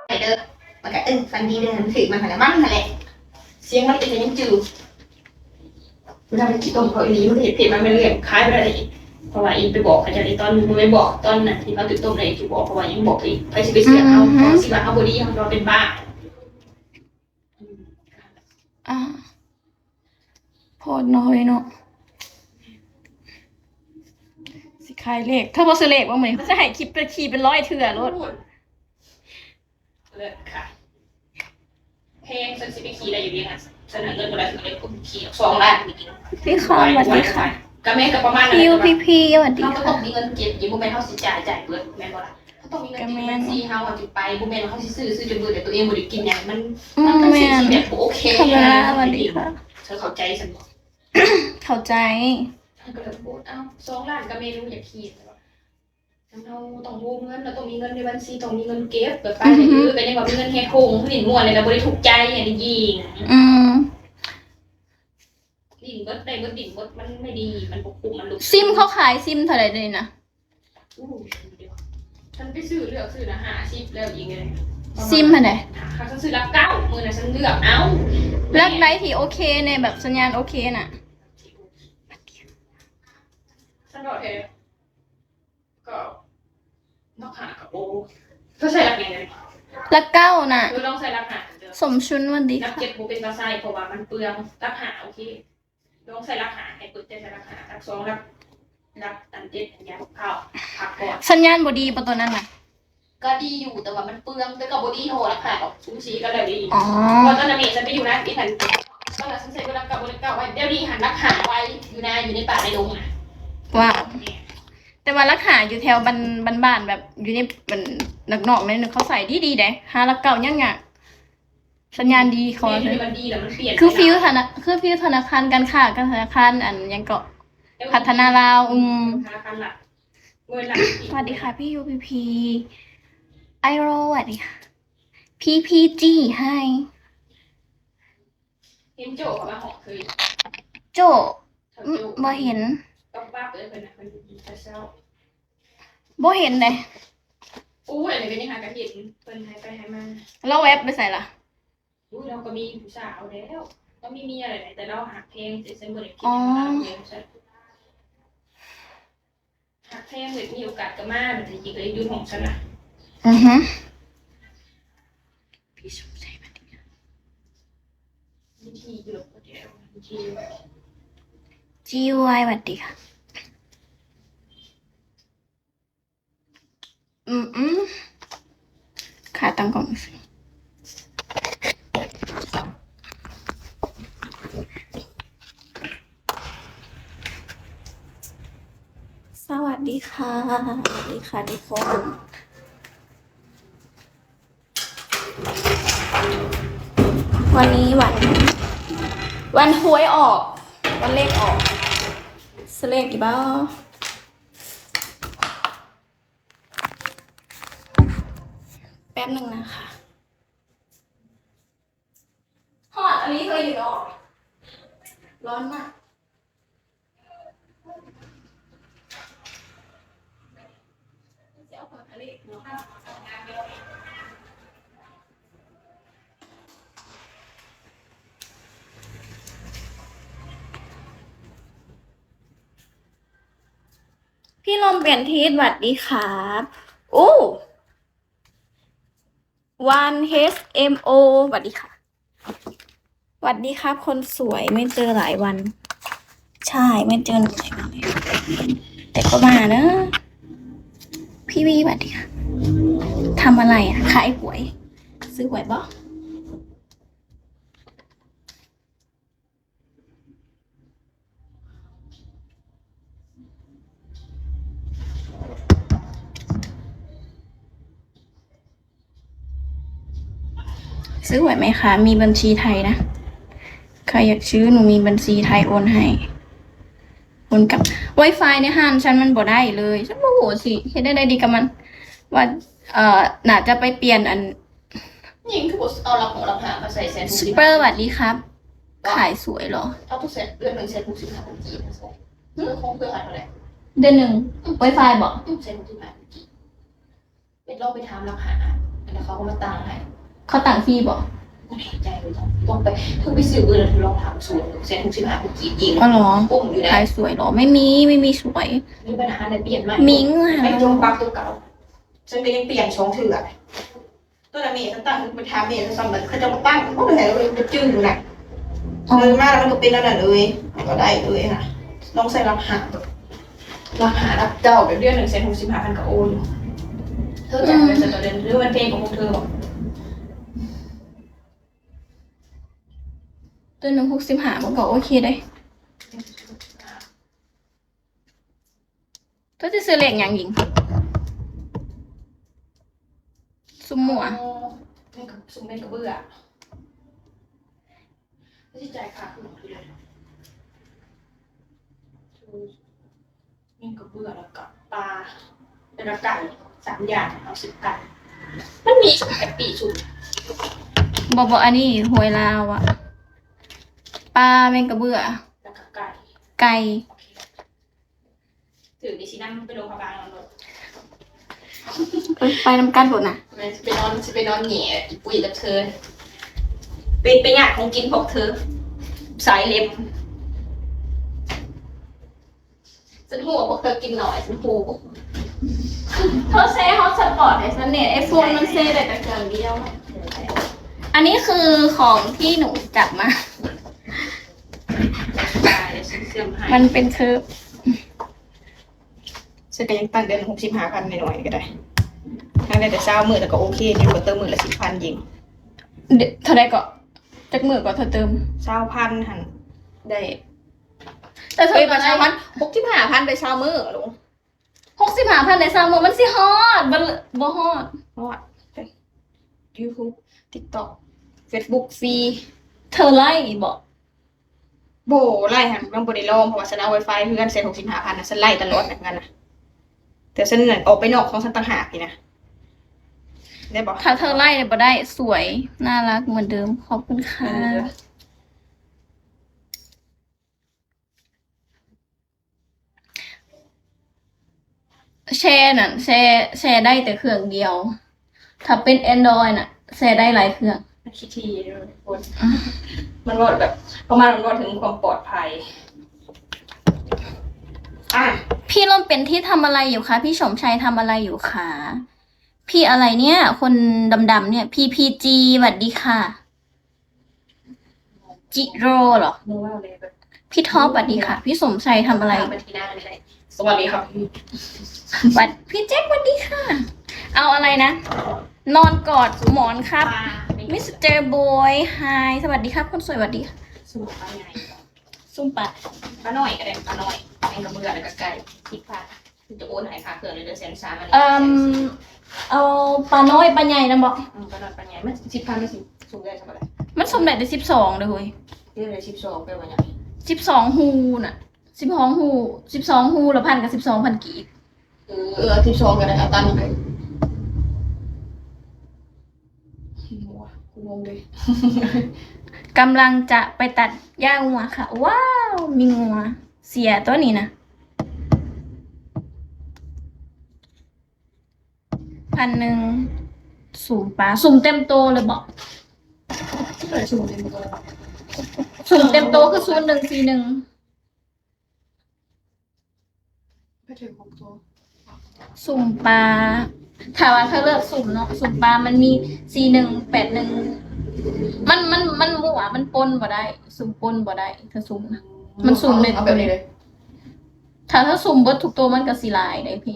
ໄປເດີ ມັນກະ ເອີ ຝັນດີເດີ ມັນຖືກມັນຫັ້ນແຫຼະ ມັນຫັ້ນແຫຼະ ສຽງມັນກໍຍັງຈື່. ເວລາມັນຂີ້ຕົມເຂົາອີ່ຫຼີ ມັນເຮັດເພຈມາແມ່ນເລື່ອງຂາຍບໍ່ໄດ້ ເພາະວ່າອີ່ໄປບອກເຂົາເຈົ້າໃນຕອນ ບໍ່ໄປບອກຕອນນັ້ນທີ່ເຂົາຖືກຕົມໃນ ອີ່ຊິບອກ ເພາະວ່າອີ່ບໍ່ບອກອີ່ ໃຜຊິໄປເຊື່ອເຮົາ ເຂົາຊິວ່າເຮົາບໍ່ດີ ເຮົາຊິວ່າເປັນບ້າ. ອາ ໂພດນ້ອຍເນາະ ຊິຂາຍເລກ ເທາບໍ່ຊື້ເລກບໍ່ມື້ນີ້ ເຂົາຈະໃຫ້ຄລິບໄປຂີ່ເປັນຮ້ອຍເທື່ອໂລດ. ເລີດຄ່ະ ແພງ ຊັ້ນຊິໄປຂີ່ໄດ້ຢູ່ວຽງນະ ຊັ້ນຫາເງິນບໍ່ໄດ້ ຊິໄປຂີ່ສອງລ້ານນີ້. ພີ່ຄອນ ຫວັດດີຄ່ະ ກະແມ່ນກະປະມານນັ້ນແຫຼະ ພີ່ ພີ່ ຫວັດດີຄ່ະ ເຮົາກໍຕ້ອງມີເງິນເກັບຢູ່ ບໍ່ແມ່ນເຮົາຊິຈ່າຍ ຈ່າຍເບິດ ແມ່ນບໍ່ລະ? ເຮົາຕ້ອງມີເງິນເກັບຢູ່ບັນຊີເຮົາ ເຮົາຈຶ່ງໄປ ບໍ່ແມ່ນວ່າເຮົາຊິຊື້ ຊື້ຈົນເບິດ ແຕ່ຕົວເອງບໍ່ໄດ້ກິນຫຍັງ ມັນ ອືມ ມັນເປັນສິ່ງທີ່ແບບບໍ່ໂອເຄ. ຄາເມລາ ຫວັດດີຄ່ະ ເຈົ້າເຂົ້າໃຈຊັ້ນບໍ່? ເຂົ້າໃຈ ເຮົາກໍເລີຍໂພດ ເອົ້າ ສອງລ້ານກະແມ່ນຢາກຂີ່ ແຕ່ວ່າ ເຮົາຕ້ອງໂຮມເງິນ ເຮົາຕ້ອງມີເງິນໃນບັນຊີ ຕ້ອງມີເງິນເກັບ ແບບໄປ ອືຮຶ ເອີ ກະຍັງວ່າມີເງິນແຮດໂຮງ ຫຼິ້ນມ່ວນແລ້ວກະບໍ່ໄດ້ທຸກໃຈ ອັນນີ້ຍິງ ອືມ ຫຼິ້ນເບິດ ໄດ້ເບິດ ຫຼິ້ນເບິດ ມັນໄມ່ດີ ມັນບໍ່ຄຸ້ມ ມັນຫຼຸດ. ຊິມເຂົາຂາຍຊິມເທົ່າໃດເດນີ້ນະ? ໂອ້ ຄັນໄປຊື້ ເລືອກຊື້ນະ ຫ້າສິບແລ້ວອີກເດ ຊິມຫັ້ນແຫຼະ ຄັນຊັ້ນຊື້ຫຼັກເກົ້າ ມື້ນັ້ນຊັ້ນເລືອກເອົາ ຫຼັກໃດທີ່ໂອເຄແດ່ ແບບສັນຍານໂອເຄນະ ຊັ້ນເວົ້າແທ້. ກໍຫຼັກຫ້າກໍໂອ ເຈົ້າໃຊ້ຫຼັກຫຍັງເດ? ຫຼັກເກົ້ານະ ເອີ ລອງໃຊ້ຫຼັກຫ້າເດີ ສົມຊຸນ ຫວັດດີ ຫຼັກເຈັດບໍ່ເປັນຕາໃຊ້ ເພາະວ່າມັນເປືອງ ຫຼັກຫ້າໂອເຄ ລອງໃຊ້ຫຼັກຫ້າ ໃຫ້ເປີດໃຈໃສ່ຫຼັກຫ້າ ຫຼັກສອງ ຫຼັກ ຫຼັກອັນເຈັດ ອັນຍາເຂົ້າ ພັກກ່ອນ. ສັນຍານບໍ່ດີບໍ່ຕົວນັ້ນນະ? ກໍດີຢູ່ ແຕ່ວ່າມັນເປືອງ ແຕ່ກໍບໍ່ດີເທົ່າຫຼັກຫ້າດອກ ສູສີກັນແລ້ວເດ. ອໍ ເພາະວ່າຕອນນັ້ນແມ່ສັນໄປຢູ່ນາອີກຫັ້ນ ຕອນນັ້ນສັນໃຊ້ເບີຫຼັກເກົ້າ ເບີຫຼັກເກົ້າໄວ້ ດຽວນີ້ຫັ້ນຫຼັກຫ້າໄວຢູ່ນາ ຢູ່ໃນປ່າໃນດົງນະ. ວ້າວ ແຕ່ວ່າຫຼັກຫ້າຢູ່ແຖວບ້ານ ບ້ານໆ ແບບຢູ່ໃນ ບ້ານນອກໆ ໜ້ອຍໜຶ່ງ ເຂົາໃຊ້ດີໆ ເດ້ ຫາຫຼັກເກົ້າຍັງຍາກ ສັນຍານດີ ເຂົາວ່າ ມັນດີແລ້ວມັນປ່ຽນ ຄືຟີລທະນາ ຄືຟີລທະນາຄານການຄ້າ ທະນາຄານອັນຫຍັງເກາະ ພັດທະນາລາວ ອືມ ທະນາຄານລັດ. ສະຫວັດດີຄ່ະ ພີ່ ຢູ ພີພີ ໄອໂຣ ສະຫວັດດີຄ່ະ ພີພີຈີ ໄຮ ເຫັນໂຈ້ເຂົ້າມາຫ້ອງຄື ໂຈ້ ເຂົາໂຈ້ ອືມ ບໍ່ເຫັນ ປັບໆ ເອີ ເພິ່ນນະ ເພິ່ນແຕ່ເຊົ້າ ບໍ່ເຫັນເດ້. ໂອ້ຍ ອັນນີ້ກໍຍັງຫາກໍເຫັນ ເພິ່ນຫາຍໄປຫາຍມາ. ລາວແວັບໄປໃສລະ? ໂອ້ຍ ລາວກໍມີຜູ້ສາວແລ້ວ ລາວມີເມຍແລ້ວ ແຕ່ລາວຮັກແພງ ແຕ່ຊັ້ນບໍ່ໄດ້ຄິດຫຍັງ ອໍ ວ່າລາວແພງຊັ້ນ. ຫາກແພງເລີຍ ມີໂອກາດກໍມາ ບັດນີ້ກໍໄດ້ຢູ່ຫ້ອງຊັ້ນນະ. ອືຮຶ ພີ່ສົມໄຊ ຫວັດດີຄ່ະ ວິທີຢູ່ດອກ ວິທີ ຈີວາຍ ຫວັດດີຄ່ະ. ອືມ ອືມ ຂາຕັ້ງກ້ອງ. ສະຫວັດດີຄ່ະ ສະຫວັດດີຄ່ະທຸກຄົນ. ວັນນີ້ວັນ ວັນຫວຍອອກ ວັນເລກອອກ ຊື້ເລກຢູ່ບໍ່? ແປັບໜຶ່ງນະຄະ. ຮອດອັນນີ້ເຮີຍຢູ່ເນາະ ຮ້ອນມາກ. พี่ลมเปลี่ยนทิศ หวัดดีครับ โอ้ วัน เอช เอ็ม โอ หวัดดีค่ะ หวัดดีครับคนสวย ไม่เจอหลายวัน ใช่ ไม่เจอหลายวันเลย แต่ก็มานะ พี่วี หวัดดีค่ะ ทำอะไรอะ ขายหวย ซื้อหวยบ่? ซื้อหวยไหมคะ มีบัญชีไทยนะ ใครอยากซื้อ หนูมีบัญชีไทยโอนให้ โอนกลับ ไวไฟในห้างฉันมันบ่ได้เลย ฉันบ่ฮู้สิเฮ็ดแนวใดดีกับมัน ว่า เอ่อ น่าจะไปเปลี่ยนอัน ຍິງຄືບໍ່ເອົາຫຼັກຫົກຫຼັກຫ້າມາໃສ່ແສນຫົກສິບ ຊຸບເປີ ຫວັດດີຄັບ ຂາຍສວຍເຫລອ? ເອົາທຸກແສນ ເດືອນໜຶ່ງແສນຫົກສິບຫ້າພັນກີບ ເພື່ອຂອງເພື່ອຫາເທົ່າໃດ? ເດືອນໜຶ່ງ ອືມ Wi-Fi ບໍ? ອືມ ໃຊ້ Wi-Fi ເມື່ອກີ້ ເປັນລອງໄປຖາມລາຄາ ແລ້ວເຂົາກໍມາຕັ້ງໃຫ້. ເຂົາຕັ້ງຟຣີບໍ? ບໍ່ແນ່ໃຈເລີຍ ຕ້ອງໄປ ເພິ່ນໄປຊື້ເບີ ແລ້ວລອງຖາມສວນ ແສນຫົກສິບຫ້າພັນກີບອີກ. ອໍ ເຫຼືອ? ໂອ້ ຢູ່ໃນ ຂາຍສວຍເຫຼືອ? ໄມ່ມີ ໄມ່ມີສວຍ. ມີບັນຫາໄດ້ປ່ຽນໃໝ່ ມິງ ໄປຈົມປັກຕົວເກົ່າ. ເຊິ່ງກໍຍັງປ່ຽນສອງເທື່ອ. ຕອນນັ້ນແມ່ກໍຕັ້ງ ໄປຖາມແມ່ເຂົາຊ້ຳ ເຂົາເຈົ້າມາຕັ້ງ ໂອ້ຍ ບໍ່ຈື່ນະ. ອໍ ເລີຍມາແລ້ວມັນກໍເປັນອັນນັ້ນເລີຍ ມັນກໍໄດ້ເລີຍນະ. ລອງໃສ່ຫຼັກຫ້າ ຫຼັກຫ້າຫຼັກເກົ້າ ແບບເດືອນໜຶ່ງແສນຫົກສິບຫ້າພັນກໍໂອຢູ່. ເທີຈ່າຍໄປ ອືມ ເທົ່າເດືອນ ຫຼືມັນແພງກວ່າຂອງເທີບໍ? ເດືອນໜຶ່ງຫົກສິບຫ້າ ມັນກໍໂອເຄເດ້. ເຈົ້າຊິຊື້ເລກຫຍັງຍິງ? ຊຸມມົວ ເອົາແມ່ນກະ ຊຸມແມ່ນກະເບືອ. ຊິຈ່າຍຄ່າເຄື່ອງເທົ່າໃດ? ແມ່ນກະເບືອ ແລ້ວກະປາ ແລ້ວກະໄກ່ ສາມຢ່າງ ເອົາສິບພັນ. ມັນມີຊຸມກະປິຊຸມ ບໍ່ ບໍ່ ອັນນີ້ຫວຍລາວອະ. ປາ ແມ່ນກະເບືອ ແລ້ວກະໄກ່ ໄກ່. ໂອເຄ. ຖືນີ້ຊິນຳໄປໂລງພະບາງນຳໂລດ. ເອີ ໄປນຳກັນໂລດນະ. ແມ່ນ ຊິໄປນອນ ຊິໄປນອນແຫຍ່ອີ່ປຸ້ຍກັບເທີ. ໄປ ໄປຍາກຂອງກິນພວກເທີ ສາຍເລັບ. ສັນຮູ້ວ່າພວກເທີກິນໜ້ອຍ ສັນຮູ້. ເທີແຊຮອດສະປອດໃຫ້ສັນແດ່. ໄອໂຟນມັນແຊໄດ້ແຕ່ເຄື່ອງດຽວ. ອັນນີ້ຄືຂອງທີ່ໜູຈັບມາ. ມັນເປັນເທີ ເຊິ່ງກໍຍັງຕັ້ງເດືອນຫົກສິບຫ້າພັນໜ້ອຍໆກໍໄດ້. ຕັ້ງໄດ້ແຕ່ຊາວມື້ແລ້ວກໍໂອເຄຢູ່ ກໍເຕີມມື້ລະສິບພັນຍິງ. ເດ ເທົ່າໃດເກາະ? ຈັກມື້ເກາະ ເທົ່າເຕີມ? ຊາວພັນຫັ້ນໄດ້. ແຕ່ເທີ ເອີຍ ບໍ່ຊາວພັນ ຫົກສິບຫ້າພັນໄດ້ຊາວມື້. ຫົກສິບຫ້າພັນໄດ້ຊາວມື້ ມັນຊິຮອດ ບໍ່ ບໍ່ຮອດ. ຮອດ. ຢູທູບ ຕິກຕັອກ ເຟສບຸກ ຟຣີ. ເທີໄລບອກ? ບໍ່ໄລຫັ້ນ ຍັງບໍ່ໄດ້ລອງ ເພາະວ່າສັນເອົາໄວຟາຍເຮືອນ ແສນຫົກສິບຫ້າພັນນະ ສັນໄລຕະຫຼອດນະ ເຮືອນນະ. ແຕ່ສັນອອກໄປນອກຂອງສັນຕ່າງຫາກນີ້ນະ ໄດ້ບໍ່? ຖ້າເທີໄລບໍ່ໄດ້ ສວຍ ໜ້າລັກເໝືອນເດີມ. ຂອບຄຸນຄ່ະ. ເອີ. ແຊນັ້ນ ແຊ ແຊໄດ້ແຕ່ເຄື່ອງດຽວ. ຖ້າເປັນແອນດຣອຍນະ ແຊໄດ້ຫຼາຍເຄື່ອງ. ມັນຂີ້ຖີ່ເດ້ທຸກຄົນ. ມັນເວົ້າແບບ ປະມານມັນເວົ້າເຖິງຄວາມປອດໄພ. ອ່ະ พี่ร่มเป็นที่ทำอะไรอยู่คะ? พี่สมชัยทำอะไรอยู่คะ? พี่อะไรเนี่ย คนดำๆเนี่ย พีพีจี สวัสดีค่ะ. จิโร่เหรอ? พี่ท็อป สวัสดีค่ะ. พี่สมชัยทำอะไร? สวัสดีค่ะพี่ สวัส- พี่แจ็ค สวัสดีค่ะ. เอาอะไรนะ? นอนกอดหมอนครับ. ปลา มิสเตอร์บอย ไฮ สวัสดีครับ คนสวย สวัสดีค่ะ. ส้มปลา ปลาน้อยก็ได้ ปลาน้อย แมงกะเบือ แล้วก็ไก่ สิบพัน จะโอนให้ค่าเครื่องเลยเด้อ แสนสาม อันนี้ เอิ่ม แสนสี่ เอาปลาน้อยปลาใหญ่นำบ่? อืม ปลาน้อยปลาใหญ่ มันสิบพัน มันสิสุมได้ซำใด? มันสุมได้แต่สิบสองเด้อเฮ้ย. เด้อ สิบสองแปลว่าหยัง? สิบสองฮู้น่ะ สิบสองฮู้ สิบสองฮู้ละพันกับสิบสองพันกีบ. เออ เออ สิบสองก็ได้ เอาตามนั้นเลย. งัວ ກູງົງເດ້. ກຳລັງຈະໄປຕັດຫຍ້າງົວຄ່ະ. ວ້າວ ມີງົວເສຍຕົວນີ້ນະ. ພັນໜຶ່ງ ສຸມປາ ສຸມເຕັມໂຕເລີຍບໍ? ເທົ່າໃດ ສຸມເຕັມໂຕ? ສຸມເຕັມໂຕຄື ສູນໜຶ່ງສີ່ໜຶ່ງ. ໄປເຖິງຫົກໂຕ ສຸມປາ ຖ້າວ່າເຂົາເລືອກສຸມເນາະ ສຸມປາມັນມີ ສີ່ໜຶ່ງ ແປດໜຶ່ງ ມັນ ມັນ ມັນມົ້ວ ມັນປົນບໍ່ໄດ້ ສຸມປົນບໍ່ໄດ້ ຖ້າສຸມນະ ມັນສຸມເລີຍ ເອົາແບບນີ້ເລີຍ. ຖ້າ ຖ້າສຸມເບິດທຸກໂຕມັນກໍຊິຫຼາຍໄດ໋ເພ.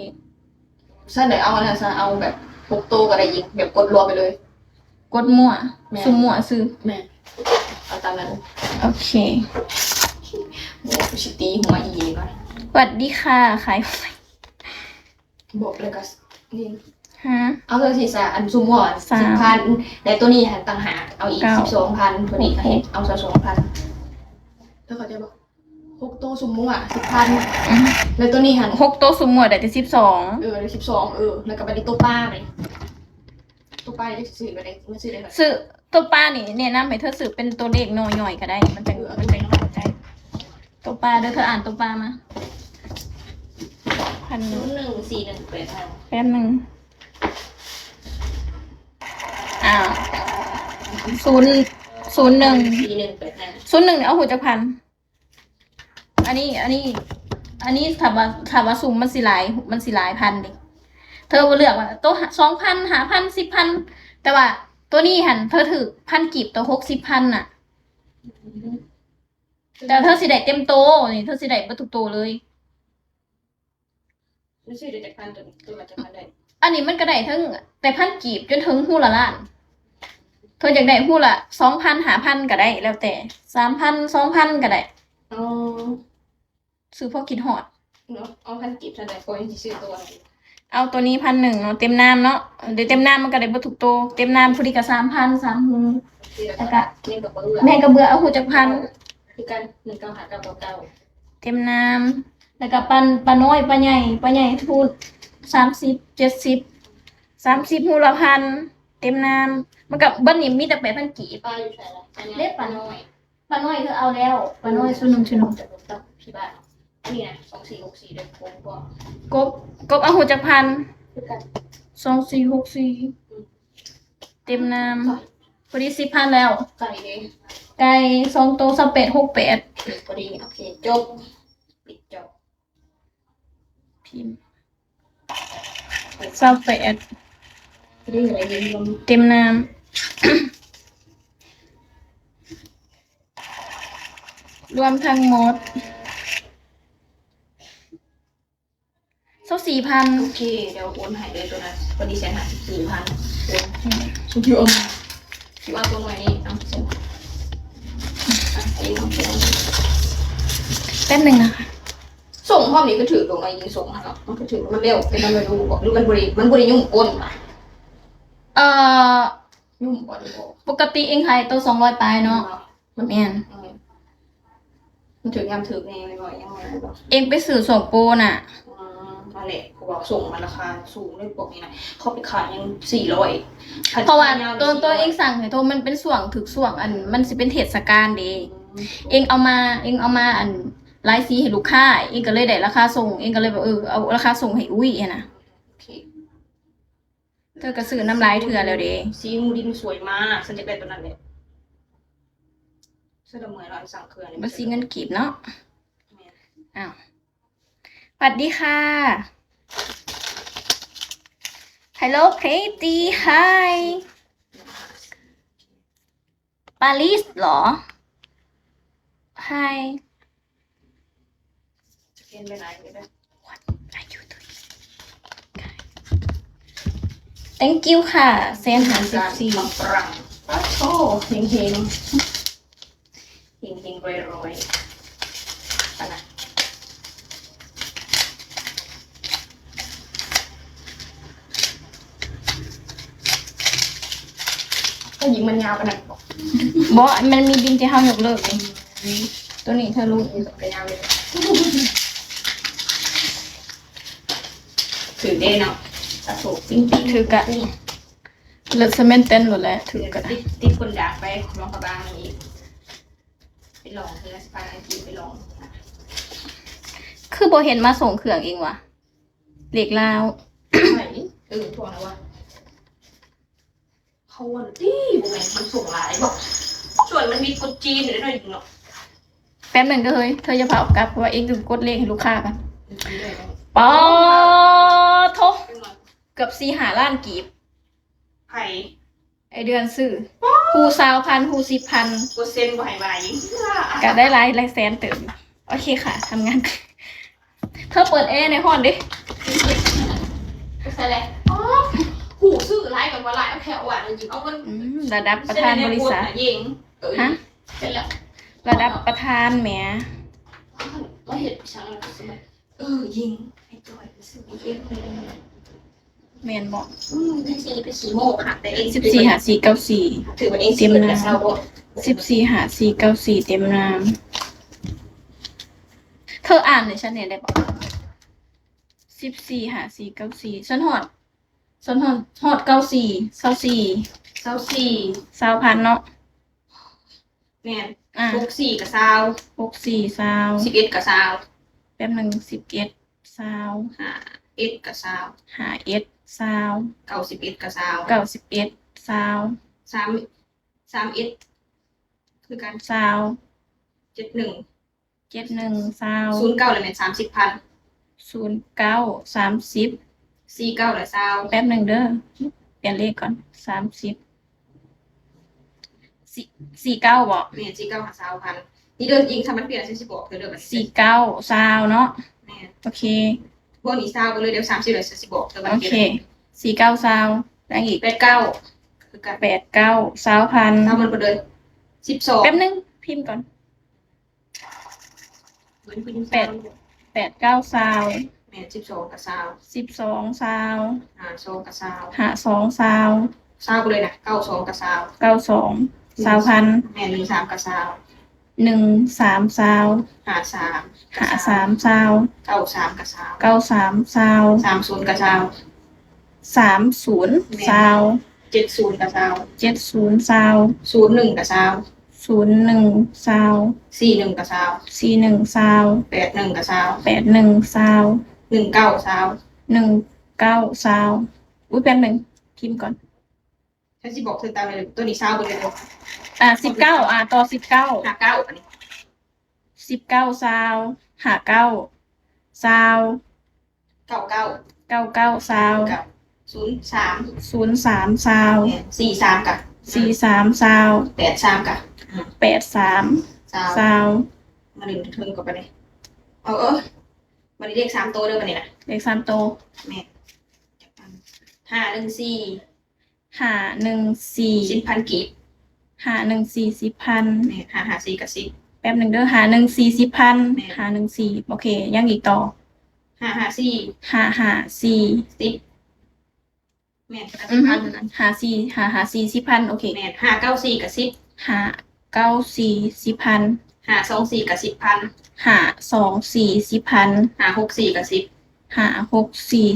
ຊັ້ນເລີຍ ເອົາອັນນັ້ນຊະ ເອົາແບບຫົກໂຕກໍໄດ້ອີກ ແບບກົດລວມໄປເລີຍ. ກົດມົ້ວ ແມ່ນ ສຸມມົ້ວຊື່ ແມ່ນ ເອົາຕາມນັ້ນ. ໂອເຄ ໂອ້ ຊິຕີຫົວອີ່ຫຍັງກ່ອນ. ຫວັດດີຄ່ະ ຂາຍຫວຍ ບອກແລ້ວກໍນີ້ ຮະ ເອົາເທື່ອທີ່ສາ ອັນຊຸມໝໍ ສາມ ສິບພັນ ແລະ ໂຕນີ້ຫັ້ນຕ່າງຫາກ ເອົາອີກ ເກົ້າ ສິບສອງພັນ ໂຕນີ້ກໍເຮັດ ເອົາຊາວສອງພັນ ເຈົ້າເຂົ້າໃຈບໍ່? ຫົກໂຕຊຸມໝໍ ສິບພັນ ອືມ ແລ້ວໂຕນີ້ຫັ້ນ ຫົກໂຕຊຸມໝໍໄດ້ແຕ່ສິບສອງ ເອີ ໄດ້ສິບສອງ ເອີ ແລ້ວກໍບັດນີ້ໂຕປາ ບັດນີ້ໂຕປານີ້ຊິຊື້ແບບໃດ? ຊື້ ໂຕປານີ້ແນະນຳໃຫ້ເທີຊື້ເປັນໂຕເລກໜໍ່ຍ່ອຍກໍໄດ້ ມັນຈັ່ງ ເອີ ມັນຈັ່ງເຂົ້າໃຈ. ໂຕປາເດີ ເທີອ່ານໂຕປາມາ ພັນໜຶ່ງ ສີ່ໜຶ່ງແປດຫ້າ ແປັບໜຶ່ງ ອ້າວ ສູນ ສູນໜຶ່ງ ສີ່ໜຶ່ງແປດຫ້າ ສູນໜຶ່ງນີ້ເອົາຮູ້ຈັກພັນ? ອັນນີ້ ອັນນີ້ ອັນນີ້ຖ້າວ່າ ຖ້າວ່າສຸ່ມມັນຊິຫຼາຍ ມັນຊິຫຼາຍພັນເດ້. ເທີບໍ່ເລືອກວ່າໂຕສອງພັນ ຫ້າພັນ ສິບພັນ ແຕ່ວ່າໂຕນີ້ຫັ້ນເທີຖືກພັນກີບຕໍ່ຫົກສິບພັນນະ. ແຕ່ເທີຊິໄດ້ເຕັມໂຕນີ້ ເທີຊິໄດ້ເບິດທຸກໂຕເລີຍ. ມັນຊື້ໄດ້ຈັກພັນ ໂຕນີ້ ໂຕລະຈັກພັນໄດ້? ອັນນີ້ມັນກໍໄດ້ເຖິງແຕ່ພັນກີບຈົນເຖິງຮູ້ລະລ້ານ. ເພິ່ນຢາກໄດ້ຮູ້ລະສອງພັນ ຫ້າພັນກໍໄດ້ ແລ້ວແຕ່ ສາມພັນ ສອງພັນກໍໄດ້. ອໍ ຊື້ພໍຄິດຮອດເນາະ. ເອົາພັນກີບເທົ່າໃດ ຂ້ອຍຊິຊື້ໂຕນີ້. ເອົາໂຕນີ້ພັນໜຶ່ງເນາະ ເຕັມນ້ຳເນາະ. ເດ ເຕັມນ້ຳມັນກໍໄດ້ເບິດທຸກໂຕ. ເຕັມນ້ຳຜູ້ນີ້ກໍສາມພັນ ສາມຫູ ແລ້ວກໍແມ່ກະເບືອ ແມ່ກະເບືອເອົາຮູ້ຈັກພັນ? ຄືກັນ ໜຶ່ງເກົ້າຫ້າເກົ້າເກົ້າເກົ້າ ເຕັມນ້ຳ. ແລ້ວກໍປາ ປານ້ອຍ ປາໃຫຍ່ ປາໃຫຍ່ຮູ້ສາມສິບ ເຈັດສິບ ສາມສິບຮູ້ລະພັນ ເຕັມນ້ຳ. ມັນກໍເບິດນີ້ມີແຕ່ແປດພັນກີບ. ປາຢູ່ໃສລະ? ເດ້ປານ້ອຍ ປານ້ອຍຄືເອົາແລ້ວ ປານ້ອຍຊຸໜຶ່ງ ຊຸໜຶ່ງ ທີ່ບ້ານ. ອັນນີ້ນະ ສອງສີ່ຫົກສີ່ ເດ້ ກົບບໍ່? ກົບ ກົບເອົາຮູ້ຈັກພັນ? ຄືກັນ ສອງສີ່ຫົກສີ່ ອືມ ເຕັມນ້ຳ ພໍດີສິບພັນແລ້ວ. ໄກ່ເດ້? ໄກ່ສອງໂຕ ຊາວແປດ ຫົກແປດ ພໍດີ. ໂອເຄ ຈົບ ປິດຈອບ ພິມ ຊາວແປດ ເຕັມນ້ຳ ລວມທັງໝົດ ຊາວສີ່ພັນ. ໂອເຄ ດຽວໂອນໃຫ້ເລີຍໂຕນັ້ນ ພໍດີແສນຫ້າສິບສີ່ພັນ. ໂອນ ອືມ ຊຸຢູ່ ເອົາໂຕນ້ອຍນີ້ ເອົາ ເອົາ ເອົາ ແປັບໜຶ່ງນະ. ສົ່ງພ້ອມນີ້ກໍຖືກລົງໃນຍິງສົ່ງຫັ້ນເນາະ ມັນກໍຖືກ ມັນແລ້ວແຕ່ມັນບໍ່ຮູ້ບໍ່ ຫຼືມັນບໍ່ໄດ້ ມັນບໍ່ໄດ້ຫຍຸ້ງກົ້ນຫວາ? ເອີ ຫຍຸ້ງກ້ອນບໍ່? ປົກກະຕິເອງຂາຍໂຕສອງຮ້ອຍປາຍເນາະ. ແມ່ນ ເອີ ມັນຖືກຍາມຖືກແນ່ ແມ່ນບໍ່? ຍັງບໍ່ໄດ້ບໍ່? ເອງໄປຊື້ຊ່ວງໂປນະ. ອືມ ນັ້ນແຫຼະ ເຂົາວ່າສົ່ງມັນລາຄາສູງເລີຍພວກນີ້ນະ ເຂົາໄປຂາຍຍັງສີ່ຮ້ອຍ ເພາະວ່າໂຕ ໂຕເອງສັ່ງໃຫ້ໂຕ ມັນເປັນຊ່ວງ ຖືກຊ່ວງ ອັນ ມັນຊິເປັນເທດສະການເດ້. ອືມ ເອງເອົາມາ ເອງເອົາມາ ອັນ ຫຼາຍສີໃຫ້ລູກຄ້າ ເອງກໍເລີຍໄດ້ລາຄາສົ່ງ ເອງກໍເລີຍແບບ ເອີ ເອົາລາຄາສົ່ງໃຫ້ອຸ້ຍຫັ້ນນະ. ໂອເຄ ເທີກໍຊື້ນຳຫຼາຍເທື່ອແລ້ວເດ້. ສີຫູດິນສວຍມາກ ສັນຢາກໄດ້ໂຕນັ້ນແຫຼະ. ເສື້ອດຳເມື່ອຍເນາະ ສັ່ງເຄື່ອງນີ້ ມັນສີເງິນກີບເນາະ. ແມ່ນ ອ້າວ ຫວັດດີຄ່ະ. Hello pretty hi. Paris ເຫລອ? Hi. ສະແກນໄປຫຼາຍຢູ່ເດີ. What are you doing? Thank you ຄ່ະ ແສນຫ້າສິບສີ່. ປັງໆ ປາໂທ ເຮັງໆ ເຮັງໆ ລວຍໆ ປະນະ. ເຈົ້າຍິງມັນຍາວປານນັ້ນບໍ? ບໍ່ ມັນມີບິນທີ່ເຮົາຍົກເລີກເດ້. ອືມ ໂຕນີ້ເທີຫຼຸດ ນີ້ກໍຍາວເລີຍ. ຖືກເດ້ເນາະ ສາທຸ ປິ້ງໆ ຖືກກະ ເລີດສະແມ່ນແຕ່ນໂລດແຫຼະ ຖືກກະ ຕິດ ຕິດຄົນດາກໄປ ລອງກະບາງອີກ ໄປລອງເທື່ອ ຊິພາກັນຂີ່ໄປລອງ. ຄືບໍ່ເຫັນມາສົ່ງເຄື່ອງເອງວະ? ເລກລາວ ໄປນີ້ ເອີ ທວງແລ້ວວະ ເຂົາວ່າຕິ ບໍ່ແມ່ນມັນສົ່ງຫຼາຍບໍ? ສ່ວນມັນມີຄົນຈີນຢູ່ເດ້ເນາະ. ແປັບໜຶ່ງເດີເຮີຍ ເທີຢ່າຟ້າວກັບ ເພາະວ່າເອງຕ້ອງກົດເລກໃຫ້ລູກຄ້າກ່ອນ. ອືມ ປາໂທ ເກືອບສີ່ຫ້າລ້ານກີບ. ໃຜ? ໄອເດືອນຊື້ ຮູ້ຊາວພັນ ຮູ້ສິບພັນ ເປີເຊັນບໍ່ໃຫ້ວ່າອີກ ກະໄດ້ຫຼາຍ ຫຼາຍແສນເຕີບຢູ່. ໂອເຄຄ່ະ ທຳງານ. ເທີເປີດແອແດ່ ຮ້ອນເດ້. ໃສ່ແຫຼະ ອໍ ຮູ້ຊື້ຫຼາຍແບບວ່າຫຼາຍ ເອົາແຄ່ວ່າຈິງເອົາເງິນ. ອືມ ລະດັບປະທານບໍລິສັດ. ຮະ? ເປັນແລ້ວ ລະດັບປະທານແໝ. ມາເຮັດອີ່ຫຍັງລະ ເອີ ຍິງ ໃຫ້ຈ່ອຍໄປຊື້ເອງ. ແມ່ນບໍ່? ອືມ ຈັ່ງຊີ້ໄປຂີ້ໂມ້ຄັກແຕ່ເອງ ສິບສີ່ຫ້າສີ່ເກົ້າສີ່ ຖືວ່າເອງຊິເປີດກະເຊົາບໍ່? ສິບສີ່ຫ້າສີ່ເກົ້າສີ່ ເຕັມນ້ຳ. ເທີອ່ານໃຫ້ຊັ້ນແດ່ໄດ້ບໍ່? ສິບສີ່ຫ້າສີ່ເກົ້າສີ່ ຊັ້ນຮອດ ຊັ້ນຮອດ ຮອດເກົ້າສີ່ ຊາວສີ່ ຊາວສີ່ ຊາວພັນເນາະ. ແມ່ນ ອ່າ ຫົກສີ່ກະຊາວ ຫົກສີ່ຊາວ ສິບເອັດກະຊາວ ແປັບໜຶ່ງ ສິບເອັດ ຊາວ ຫ້າ ເອັດກໍຊາວ ຫ້າເອັດຊາວ ເກົ້າສິບເອັດກໍຊາວ ເກົ້າສິບເອັດຊາວ ສາມ ສາມເອັດຄືກັນ ຊາວ ເຈັດໜຶ່ງ ເຈັດໜຶ່ງຊາວ ສູນເກົ້າລະແມ່ນສາມສິບພັນ ສູນເກົ້າສາມສິບ ສີ່ເກົ້າລະຊາວ ແປັບໜຶ່ງເດີ ປ່ຽນເລກກ່ອນ ສາມສິບ ສີ່ ສີ່ເກົ້າບໍ? ແມ່ນ ສີ່ເກົ້າຫາຊາວພັນ ນີ້ເດີ ອີງ ຖ້າມັນປ່ຽນ ຊິບອກເດີ ເດີ ສີ່ເກົ້າຊາວເນາະ ແມ່ນ ໂອເຄ ບໍ່ນີ້ຊາວໄປເລີຍ ດຽວສາມສິບແລ້ວຊິບອກເດີ ມັນ ໂອເຄ ສີ່ເກົ້າຊາວ ຫຍັງອີກ? ແປດເກົ້າ ຄືກັນ ແປດເກົ້າຊາວພັນ ຊາວມັນໄປເລີຍ ສິບສອງ ແປັບໜຶ່ງ ພິມກ່ອນ ແປດ ແປດເກົ້າຊາວ ແມ່ນ ສິບສອງກໍຊາວ ສິບສອງຊາວ ຫ້າສອງກໍຊາວ ຫ້າສອງຊາວ ຊາວໄປເລີຍນະ ເກົ້າສອງກໍຊາວ ເກົ້າສອງຊາວພັນ ແມ່ນ ໜຶ່ງສາມກໍຊາວ ໜຶ່ງສາມຊາວ ຫ້າສາມ ຫ້າສາມຊາວ ເກົ້າສາມກໍຊາວ ເກົ້າສາມຊາວ ສາມສູນກໍຊາວ ສາມສູນ ແມ່ນ ຊາວ ເຈັດສູນກໍຊາວ ເຈັດສູນຊາວ ສູນໜຶ່ງກໍຊາວ ສູນໜຶ່ງຊາວ ສີ່ໜຶ່ງກໍຊາວ ສີ່ໜຶ່ງຊາວ ແປດໜຶ່ງກໍຊາວ ແປດໜຶ່ງຊາວ ໜຶ່ງເກົ້າຊາວ ໜຶ່ງເກົ້າຊາວ ອຸ້ຍ ແປັບໜຶ່ງ ພິມກ່ອນ ຖ້າຊິບອກຖືກຕາມເລີຍ ໂຕນີ້ຊາວເບິດເລີຍ ອ່າ ສິບເກົ້າ ອ່າ ຕໍ່ ສິບເກົ້າ ຫ້າເກົ້າ ອັນນີ້ ສິບເກົ້າຊາວ ຫ້າເກົ້າຊາວ ເກົ້າເກົ້າ ເກົ້າເກົ້າຊາວ ກັບ ສູນສາມ ສູນສາມຊາວ ແມ່ນ ສີ່ສາມກະ ສີ່ສາມຊາວ ແປດສາມກະ ອືມ ແປດສາມຊາວ ຊາວ ມາເຫຼັ້ນເທິງກັນບາດນີ້ ເອົາ ເອີ ບາດນີ້ເລກສາມໂຕເດີ ບາດນີ້ນະ ເລກສາມໂຕ ແມ່ນ ຫ້າໜຶ່ງສີ່ ຫ້າໜຶ່ງສີ່ ສິບພັນກີບ ຫ້າໜຶ່ງສີ່ ສິບພັນ ແມ່ນ ຫ້າຫ້າສີ່ກໍສິບ ແປັບໜຶ່ງເດີ ຫ້າໜຶ່ງສີ່ ສິບພັນ ແມ່ນ ຫ້າໜຶ່ງສີ່ ໂອເຄ ຫຍັງອີກຕໍ່? ຫ້າຫ້າສີ່ ຫ້າຫ້າສີ່ ສິບ ແມ່ນ ອືຮຶ ສິບພັນ ຫ້າສີ່ ຫ້າຫ້າສີ່ ສິບພັນ ໂອເຄ ແມ່ນ ຫ້າເກົ້າສີ່ກໍສິບ ຫ້າເກົ້າສີ່ ສິບພັນ ຫ້າສອງສີ່ກໍສິບພັນ ຫ້າສອງສີ່ ສິບພັນ ຫ້າຫົກສີ່ກໍສິບ ຫ້າຫົກສີ່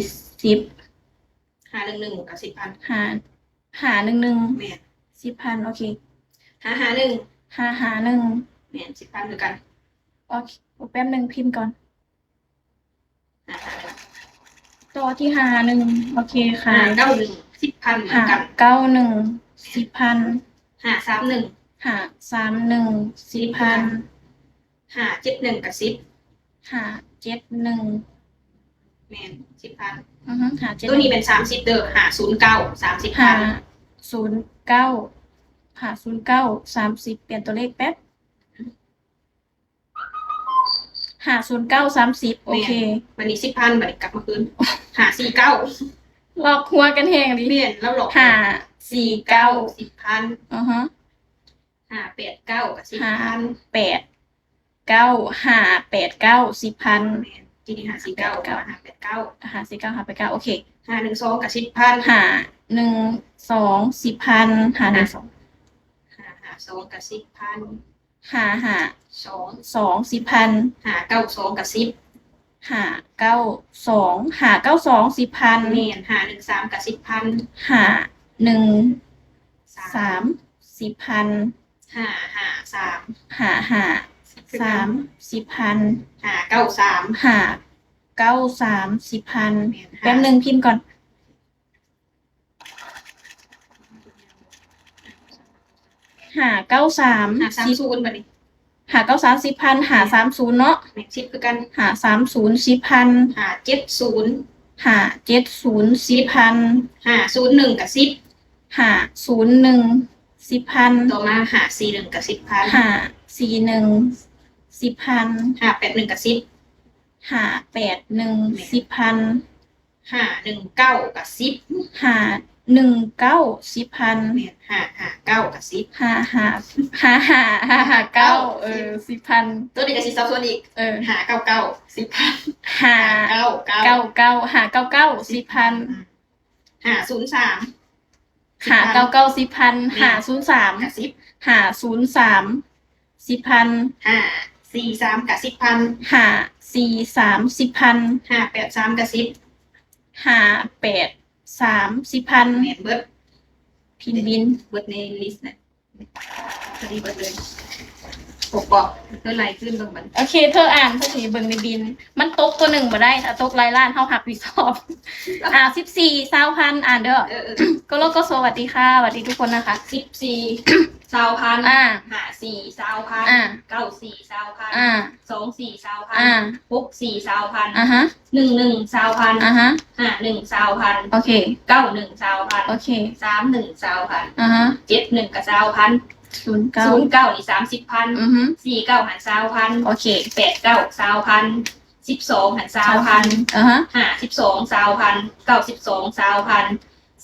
ສິບ ຫ້າໜຶ່ງໜຶ່ງກໍສິບພັນ ຫ້າ ຫ້າໜຶ່ງໜຶ່ງ ແມ່ນ ສິບພັນ ໂອເຄ ຫ້າຫ້າໜຶ່ງ ຫ້າຫ້າໜຶ່ງ ແມ່ນ ສິບພັນຄືກັນ ໂອເຄ ແປັບໜຶ່ງ ພິມກ່ອນ ຫ້າຫ້າໜຶ່ງ ຕໍ່ທີ່ຫ້າຫ້າໜຶ່ງ ໂອເຄຄ່ະ ຫ້າເກົ້າໜຶ່ງ ສິບພັນ ເໝືອນກັນ ຫ້າເກົ້າໜຶ່ງ ສິບພັນ ຫ້າສາມໜຶ່ງ ຫ້າສາມໜຶ່ງ ສິບພັນ ຫ້າເຈັດໜຶ່ງກໍສິບ ຫ້າເຈັດໜຶ່ງ ແມ່ນ ສິບພັນ ອືຮຶ ຫ້າເຈັດ ໂຕນີ້ແມ່ນສາມສິບເດີ ຫ້າສູນເກົ້າ ສາມສິບພັນ ຫ້າສູນເກົ້າ ຫ້າສູນເກົ້າ ສາມສິບ ປ່ຽນຕົວເລກແປັບ ຫ້າສູນເກົ້າ ສາມສິບ ໂອເຄ ແມ່ນ ບາດນີ້ສິບພັນ ບາດນີ້ກັບມາຄືນ ຫ້າສີ່ເກົ້າ ລັອກຫົວກັນແຮງອີ່ຫຼີ ແມ່ນ ລາວລັອກ ຫ້າສີ່ເກົ້າ ສິບພັນ ອືຮຶ ຫ້າແປດເກົ້າກໍສິບພັນ ຫ້າແປດເກົ້າ ຫ້າແປດເກົ້າ ສິບພັນ ແມ່ນ ທີ່ນີ້ຫ້າສີ່ເກົ້າ ຫ້າແປດເກົ້າ ຫ້າສີ່ເກົ້າ ຫ້າແປດເກົ້າ ໂອເຄ ຫ້າໜຶ່ງສອງກໍສິບພັນ ຫ້າໜຶ່ງສອງ ສິບພັນ ຫ້າໜຶ່ງສອງ ຫ້າຫ້າສອງກໍສິບພັນ ຫ້າຫ້າສອງ ສິບພັນ ຫ້າເກົ້າສອງກໍສິບ ຫ້າເກົ້າສອງ ຫ້າເກົ້າສອງ ສິບພັນ ແມ່ນ ຫ້າໜຶ່ງສາມກໍສິບພັນ ຫ້າໜຶ່ງສາມ ສິບພັນ ຫ້າຫ້າສາມ ຫ້າຫ້າສາມ ສິບພັນ ຫ້າເກົ້າສາມ ຫ້າເກົ້າສາມ ສິບພັນ ແມ່ນ ແປັບໜຶ່ງ ພິມກ່ອນ ຫ້າເກົ້າສາມ ຫ້າສາມສູນ ບາດນີ້ ຫ້າເກົ້າສາມ ສິບພັນ ຫ້າສາມສູນເນາະ ແມ່ນ ສິບຄືກັນ ຫ້າສາມສູນ ສິບພັນ ຫ້າເຈັດສູນ ຫ້າເຈັດສູນ ສິບພັນ ຫ້າສູນໜຶ່ງກໍສິບ ຫ້າສູນໜຶ່ງ ສິບພັນ ຕໍ່ມາ ຫ້າສີ່ໜຶ່ງກໍສິບພັນ ຫ້າສີ່ໜຶ່ງ ສິບພັນ ຫ້າແປດໜຶ່ງກໍສິບ ຫ້າແປດໜຶ່ງ ສິບພັນ ຫ້າໜຶ່ງເກົ້າກໍສິບ ຫ້າໜຶ່ງເກົ້າ ສິບພັນ ແມ່ນ ຫ້າຫ້າເກົ້າກໍສິບ ຫ້າຫ້າ ຫ້າຫ້າ ຫ້າຫ້າເກົ້າ ສິບ ເອີ ສິບພັນ ໂຕນີ້ກໍຊິສັບສົນອີກ ເອີ ຫ້າເກົ້າເກົ້າ ສິບພັນ ຫ້າເກົ້າເກົ້າ ເກົ້າເກົ້າ ຫ້າເກົ້າເກົ້າ ສິບພັນ ອືມ ຫ້າສູນສາມ ຫ້າເກົ້າເກົ້າ ສິບພັນ ແມ່ນ ຫ້າສູນສາມ ກໍສິບ ຫ້າສູນສາມ ສິບພັນ ຫ້າສີ່ສາມກໍສິບພັນ ຫ້າສີ່ສາມ ສິບພັນ ຫ້າແປດສາມກໍສິບ ຫ້າແປດສາມ ສິບພັນ ແມ່ນເບິດ ພິມບິນ ເບິດໃນລິສນະ ພໍດີເບິດເລີຍ ຫົກບໍ່? ເທີໄລ່ຄືນເບິ່ງມັນ. ໂອເຄ ເທີອ່ານ ເທີຊິເບິ່ງໃນບິນ. ມັນຕົກຕົວໜຶ່ງບໍ່ໄດ້ ຖ້າຕົກຫຼາຍລ້ານເຮົາຮັບຜິດຊອບ. ອ່າ ສິບສີ່ ຊາວພັນ ອ່ານເດີ. ເອີໆ ກໍລະກໍ ສະຫວັດດີຄ່ະ ຫວັດດີທຸກຄົນນະຄະ. ສິບສີ່ ຊາວພັນ ອ່າ ຫ້າສີ່ ຊາວພັນ ອ່າ ເກົ້າສີ່ ຊາວພັນ ອ່າ ສອງສີ່ ຊາວພັນ ອ່າ ຫົກສີ່ ຊາວພັນ ອ່າຮະ ໜຶ່ງໜຶ່ງ ຊາວພັນ ອ່າຮະ ຫ້າໜຶ່ງ ຊາວພັນ ໂອເຄ ເກົ້າໜຶ່ງ ຊາວພັນ ໂອເຄ ສາມໜຶ່ງ ຊາວພັນ ອ່າຮະ ເຈັດໜຶ່ງ ກະຊາວພັນ ສູນເກົ້າ ສູນເກົ້ານີ້ ສາມສິບພັນ ອືຮຶ ສີ່ເກົ້າຫັ້ນ ຊາວພັນ ໂອເຄ ແປດເກົ້າ ຊາວພັນ ສິບສອງຫັ້ນ ຊາວພັນ ຊາວພັນ ອ່າຮະ ຫ້າສິບສອງ ຊາວພັນ ເກົ້າສິບສອງ ຊາວພັນ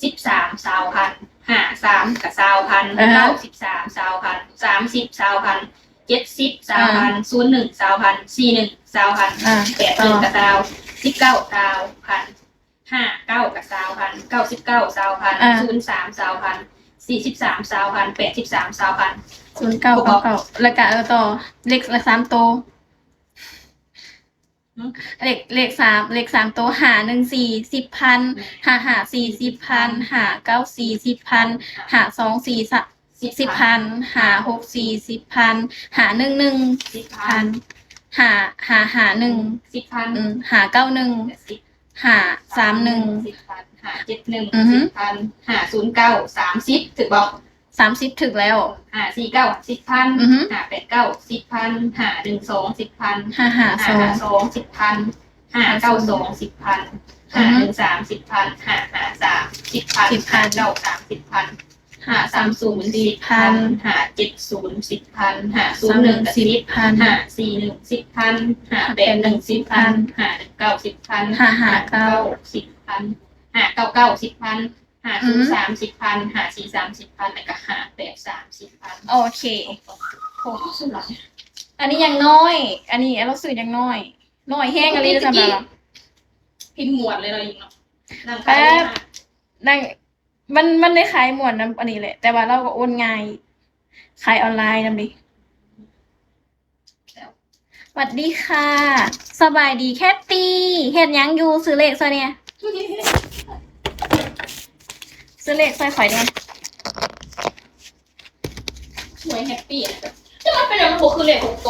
ສິບສາມ ຊາວພັນ ຫ້າສາມ ກະຊາວພັນ ອ່າຮະ ເກົ້າສິບສາມ ຊາວພັນ ສາມສິບ ຊາວພັນ ເຈັດສິບ ຊາວພັນ ອ່າ ສູນໜຶ່ງ ຊາວພັນ ສີ່ໜຶ່ງ ຊາວພັນ ອ່າ ແປດໜຶ່ງ ອ່າ ກະຊາວ ສິບເກົ້າ ຊາວພັນ ຫ້າເກົ້າ ກະຊາວພັນ ເກົ້າສິບເກົ້າ ຊາວພັນ ອ່າ ສູນສາມ ຊາວພັນ ສີ່ສິບສາມ ຊາວພັນ ແປດສິບສາມ ຊາວພັນ ສູນເກົ້າ ເກົ້າເກົ້າ ແລ້ວກະ ເອີ ຕໍ່ ເລກ ເລກສາມໂຕ ຫືມ ເລກ ເລກສາມ ເລກສາມໂຕ ຫ້າໜຶ່ງສີ່ ສິບພັນ ອືມ ຫ້າຫ້າສີ່ ສິບພັນ ຫ້າເກົ້າສີ່ ສິບພັນ ຫ້າສອງສີ່ ສິບພັນ ຫ້າຫົກສີ່ ສິບພັນ ຫ້າໜຶ່ງໜຶ່ງ ສິບພັນ ຫ້າຫ້າຫ້າໜຶ່ງ ສິບພັນ ອືມ ຫ້າເກົ້າໜຶ່ງ ສິບ ຫ້າສາມໜຶ່ງ ສິບພັນ ຫ້າເຈັດໜຶ່ງ ອືຮຶ ສິບພັນ ຫ້າສູນເກົ້າ ສາມສິບ ຖືກບໍ່? ສາມສິບ ຖືກແລ້ວ ຫ້າສີ່ເກົ້າ ສິບພັນ ອືຮຶ ຫ້າແປດເກົ້າ ສິບພັນ ຫ້າໜຶ່ງສອງ ສິບພັນ ຫ້າຫ້າສອງ ຫ້າຫ້າສອງ ສິບພັນ ຫ້າເກົ້າສອງ ສິບພັນ ອືຮຶ ຫ້າໜຶ່ງສາມ ສິບພັນ ຫ້າຫ້າສາມ ສິບພັນ ສິບພັນ ຫ້າເກົ້າສາມ ສິບພັນ ຫ້າສາມສູນ ສິບພັນ ຫ້າເຈັດສູນ ສິບພັນ ຫ້າສູນໜຶ່ງ ສິບພັນ ຫ້າສີ່ໜຶ່ງ ສິບພັນ ຫ້າແປດໜຶ່ງ ສິບພັນ ຫ້າໜຶ່ງເກົ້າ ສິບພັນ ຫ້າຫ້າເກົ້າ ສິບພັນ ຫ້າເກົ້າເກົ້າ ສິບພັນ ຫ້າສູນສາມ ສິບພັນ ຫ້າສີ່ສາມ ສິບພັນ ແລ້ວກະຫ້າແປດສາມ ສິບພັນ ໂອເຄ ໂອ້ ສຸດຫຼາຍ ອັນນີ້ຍັງນ້ອຍ ອັນນີ້ລາວຊື້ຍັງນ້ອຍ ນ້ອຍແຮງອີ່ຫຼີ ປະຕິ ສຳລັບ ພິມມ່ວນເລີຍເນາະ ຍິງເນາະ ນັ່ງຂາຍ ແປັບ ນັ່ງ ມັນ ມັນໄດ້ຂາຍມ່ວນນຳອັນນີ້ແຫຼະ ແຕ່ວ່າລາວກໍໂອນງ່າຍ ຂາຍອອນລາຍນຳເດ. ຫວັດດີຄ່ະ ສະບາຍດີແຄດຕີ້ ເຮັດຫຍັງຢູ່? ຊື້ເລກຊ່ອຍແດ່ ຊື້ເລກຊ່ອຍຂ້ອຍແດ່ ຫວຍແຮັບປີ້ ແຕ່ມັນເປັນຫຍັງມັນບໍ່ຄືເລກຫົກໂຕ?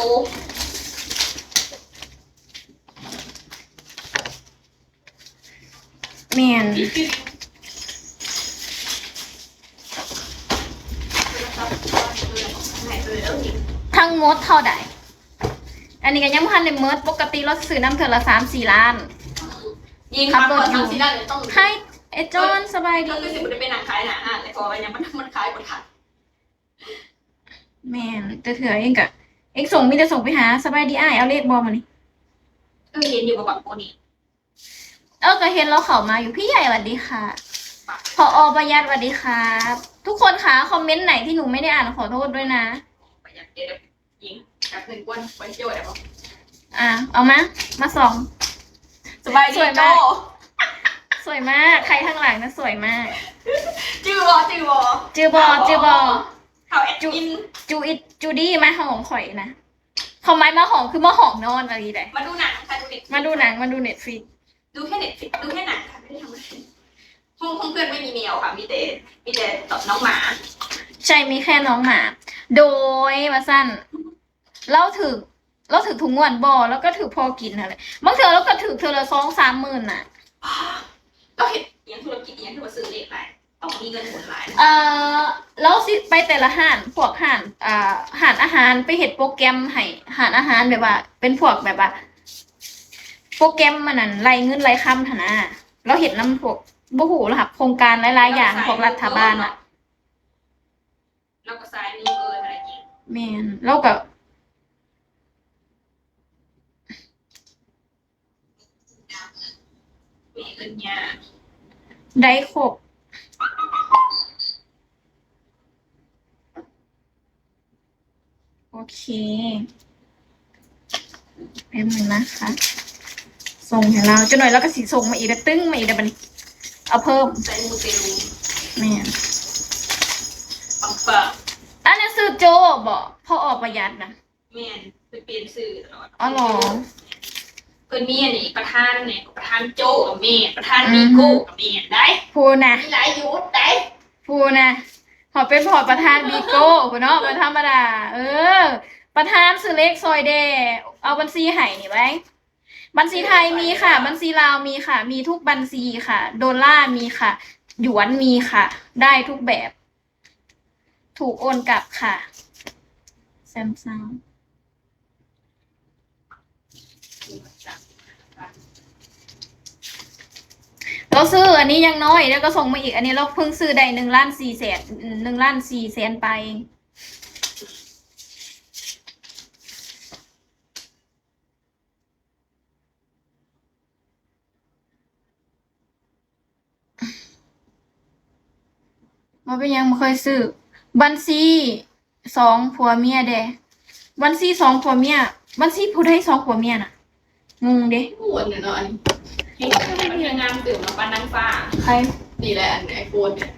ແມ່ນ ທັງໝົດເທົ່າໃດ? ອັນນີ້ກໍຍັງບໍ່ທັນໄດ້ໝົດ ປົກກະຕິລາວຊື້ນຳເທື່ອລະສາມສີ່ລ້ານ ຍິງຂັບລົດຢູ່ ສາມສີ່ລ້ານ ໄຮ ເອຈອນ ສະບາຍດີ ກໍຄືຊິບໍ່ໄດ້ໄປນັ່ງຂາຍໜ້າຮ້ານແຫຼະ ເພາະວ່າຍັງມັນ ມັນຂາຍບໍ່ທັນ. ແມ່ນ ແຕ່ເທື່ອເອງກະ ເອງສົ່ງ ມີແຕ່ສົ່ງໄປຫາ ສະບາຍດີອ້າຍ ເອົາເລກບໍ່ມື້ນີ້? ເອີ ເຫັນຢູ່ບໍ່ບັກໂກນີ້? ເອີ ກໍເຫັນລາວເຂົ້າມາຢູ່. ພີ່ໃຫຍ່ຫວັດດີຄ່ະ ຜອ ປະຢັດຫວັດດີຄັບ ທຸກຄົນຄ່ະ ຄອມເມັນໄຫນທີ່ໜູໄມ່ໄດ້ອ່ານ ຂໍໂທດດ້ວຍນະ. ປະຢັດ ດຽວ ຍິງ ແປັບໜຶ່ງກ່ອນ ໄວ້ໂຈ້ໄດ້ບໍ່? ອ່າ ເອົາມາ ມາສອງ ສະບາຍດີໂຈ້ ສວຍມາກ ໃຄທາງຫຼັງນະ ສວຍມາກ ຈື່ບໍ່? ຈື່ບໍ່? ຈື່ບໍ່? ຈື່ບໍ່? ເຂົາແອັດມິນ ຈູອິດ ຈູດີ ມາຫ້ອງຂ້ອຍນະ ຄວາມໝາຍມາຫ້ອງ ຄືມາຫ້ອງນອນອີ່ຫຼີໃດ໋ ມາດູໜັງຄ່ະ ດູເນັດ ມາດູໜັງ ມາດູເນັດຟິກ ດູແຄ່ເນັດຟິກ ດູແຄ່ໜັງຄ່ະ ໄມ່ໄດ້ທຳອະໄລ ຫ້ອງ ຫ້ອງເພື່ອນໄມ່ມີແມວຄ່ະ ມີແຕ່ ມີແຕ່ນ້ອງໝາ ໃຊ່ ມີແຄ່ນ້ອງໝາ ໂດຍ ວ່າຊັ້ນ ລາວຖືກ ລາວຖືກທຸກງວດບໍ່? ລາວກໍຖືກພໍກິນຫັ້ນແຫຼະ ບາງເທື່ອລາວກໍຖືກເທື່ອລະສອງສາມໝື່ນນະ. ລາວເຮັດອີ່ຫຍັງ? ທຸລະກິດອີ່ຫຍັງ? ຄືວ່າຊື້ເລກຫຼາຍ ຕ້ອງມີເງິນໝູນຫຼາຍ. ເອີ ລາວຊິໄປແຕ່ລະຮ້ານ ພວກຮ້ານ ອ່າ ຮ້ານອາຫານ ໄປເຮັດໂປຣແກຣມໃຫ້ຮ້ານອາຫານ ແບບວ່າເປັນພວກແບບວ່າ ໂປຣແກຣມອັນນັ້ນ ໄລ່ເງິນໄລ່ຄຳຫັ້ນນະ. ລາວເຮັດນຳພວກ ບໍ່ຮູ້ລະ ຮັບໂຄງການຫຼາຍໆຢ່າງ ພວກລັດຖະບານນະ. ລາວກໍສາຍມືເກີນຫັ້ນແຫຼະຈິ. ແມ່ນ ລາວກໍມີເງິນຍາກ ໄດ້ຄົບ. ໂອເຄ ແປັບໜຶ່ງນະຄະ ສົ່ງໃຫ້ລາວ ຈັກໜ້ອຍລາວກໍຊິສົ່ງມາອີກ ແລ້ວຕຶ້ງມາອີກແລ້ວບັດນີ້ ເອົາເພີ່ມ ໃສ່ມູເຕລູ ແມ່ນ ປັງໆ. ອັນນັ້ນຊື່ໂຈ້ບໍ? ພໍອອກປະຢັດນະ ແມ່ນ ເພິ່ນປ່ຽນຊື່ຕະຫຼອດ. ອໍ ເພິ່ນມີອັນນີ້ ປະທານນີ້ ປະທານໂຈ້ກໍແມ່ນ ປະທານ ອືຮຶ ບີໂກ້ກໍແມ່ນໄດ໋ ພຸ້ນນະ ມີຫຼາຍຢູດໄດ໋ ພຸ້ນນະ ຮອດເປັນຮອດປະທານບີໂກ້ພຸ້ນເນາະ ບໍ່ທຳມະດາ. ເອີ ປະທານຊື້ເລກຊ່ອຍແດ່ ເອົາບັນຊີໃຫ້ນີ້ໄວ້. ບັນຊີໄທມີຄ່ະ ບັນຊີລາວມີຄ່ະ ມີທຸກບັນຊີຄ່ະ ໂດລາມີຄ່ະ ຢວນມີຄ່ະ ໄດ້ທຸກແບບ ຖືກໂອນກັບຄ່ະ Samsung. ລາວຊື້ອັນນີ້ຍັງນ້ອຍ ແລ້ວກໍສົ່ງມາອີກ ອັນນີ້ລາວເພິ່ງຊື້ໄດ້ໜຶ່ງລ້ານສີ່ແສນ ອືມ ໜຶ່ງລ້ານສີ່ແສນປາຍເອງ. ບໍ່ເປັນຫຍັງ ບໍ່ເຄີຍຊື້. ບັນຊີສອງຜົວເມຍເດ້ ບັນຊີສອງຜົວເມຍ ບັນຊີຜູ້ໃດສອງຜົວເມຍນະ? ງົງເດ້. ຮູ້ອັນນັ້ນເນາະ ອັນນີ້ ເຮັດ ມັນງາມຕື່ມເນາະ ປານນາງຟ້າ. ໃຜ? ນີ້ແຫຼະ ອັນ iPhone ນີ້.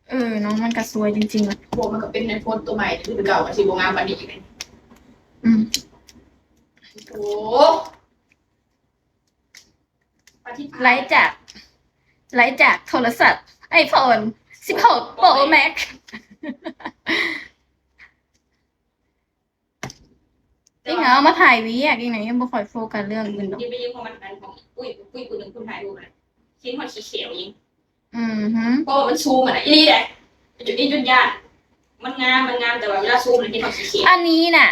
ເອີເນາະ ມັນກະສວຍຈິງໆ ແຫຼະ. ພວກມັນກະເປັນ iPhone ໂຕໃໝ່ຄືເກົ່າ ກະຊິບໍ່ງາມປານນີ້ອີກ. ອືມ. ໂອ້ ໄລ່ຈາກ ໄລ່ຈາກໂທລະສັບ iPhone ສິບຫົກ Pro Max. ອີຫຍັງ ເອົາມາຖ່າຍວຽກອີກນະ ຍັງບໍ່ຄ່ອຍໂຟກັສເລື່ອງອື່ນດອກ. ໄປຢືມຂອງມັນ ອັນຂອງປຸ້ຍ ປຸ້ຍຜູ້ໜຶ່ງ ຄົນຖ່າຍຮູບນະ ເຫັນຮອດຂີ້ແຂ້ວອີກ. ອືຮຶ ເພາະວ່າມັນຊູມຫັ້ນນະ ອີ່ຫຼີເດ້ ຈົນ ຈົນຢ້ານ. ມັນງາມ ມັນງາມ ແຕ່ວ່າເວລາຊູມນະ ເຫັນຮອດຂີ້ແຂ້ວ. ອັນນີ້ນະ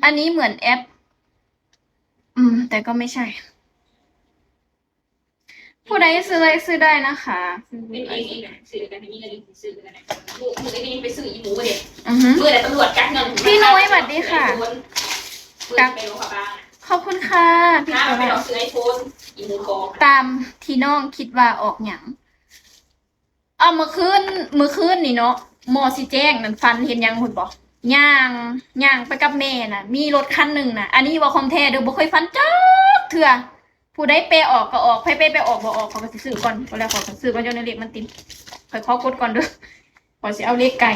ອັນນີ້ເໝືອນແອັບ ອືມ ແຕ່ກໍໄມ່ໃຊ່. ຜູ້ໃດຊື້ເລກຊື້ໄດ້ນະຄະ ເປັນເອງເອງນະ ຊື້ກັນ ມີເງິນຊື້ກັນນະ. ມື້ ມື້ນີ້ໄປຊື້ອີ່ໝູເດ້ ອືຮຶ ມື້ໃດຕຳຫຼວດກັກເງິນ ພີ່ໜຸ້ຍ ຫວັດດີຄ່ະ. ກັກ ຂອບຄຸນຄ່ະ ພີ່ນ້ອງ ຊື້ iPhone ອີ່ໝູ ຕາມທີ່ນ້ອງຄິດວ່າອອກຫຍັງ? ເອົາ ມື້ຄືນ ມື້ຄືນນີ້ເນາະ ໝໍຊິແຈ້ງນັ້ນ ຝັນເຫັນຫຍັງພຸ້ນບໍ? ຍ່າງ ຍ່າງໄປກັບແມ່ນະ ມີລົດຄັນໜຶ່ງນະ ອັນນີ້ເວົ້າຂອງແທ້ເດີ ບໍ່ເຄີຍຝັນຈັກເທື່ອ. ຜູ້ໃດແປອອກກໍອອກ ໃຜແປ ແປອອກບໍ່ອອກ ຂ້ອຍກໍຊິຊື້ກ່ອນ. ກໍແລ້ວ ຂ້ອຍກໍຊື້ກ່ອນ ເຈົ້າໃນເລກມັນຕິ ຂ້ອຍຂໍກົດກ່ອນເດີ. ຂ້ອຍຊິເອົາເລກໄກ່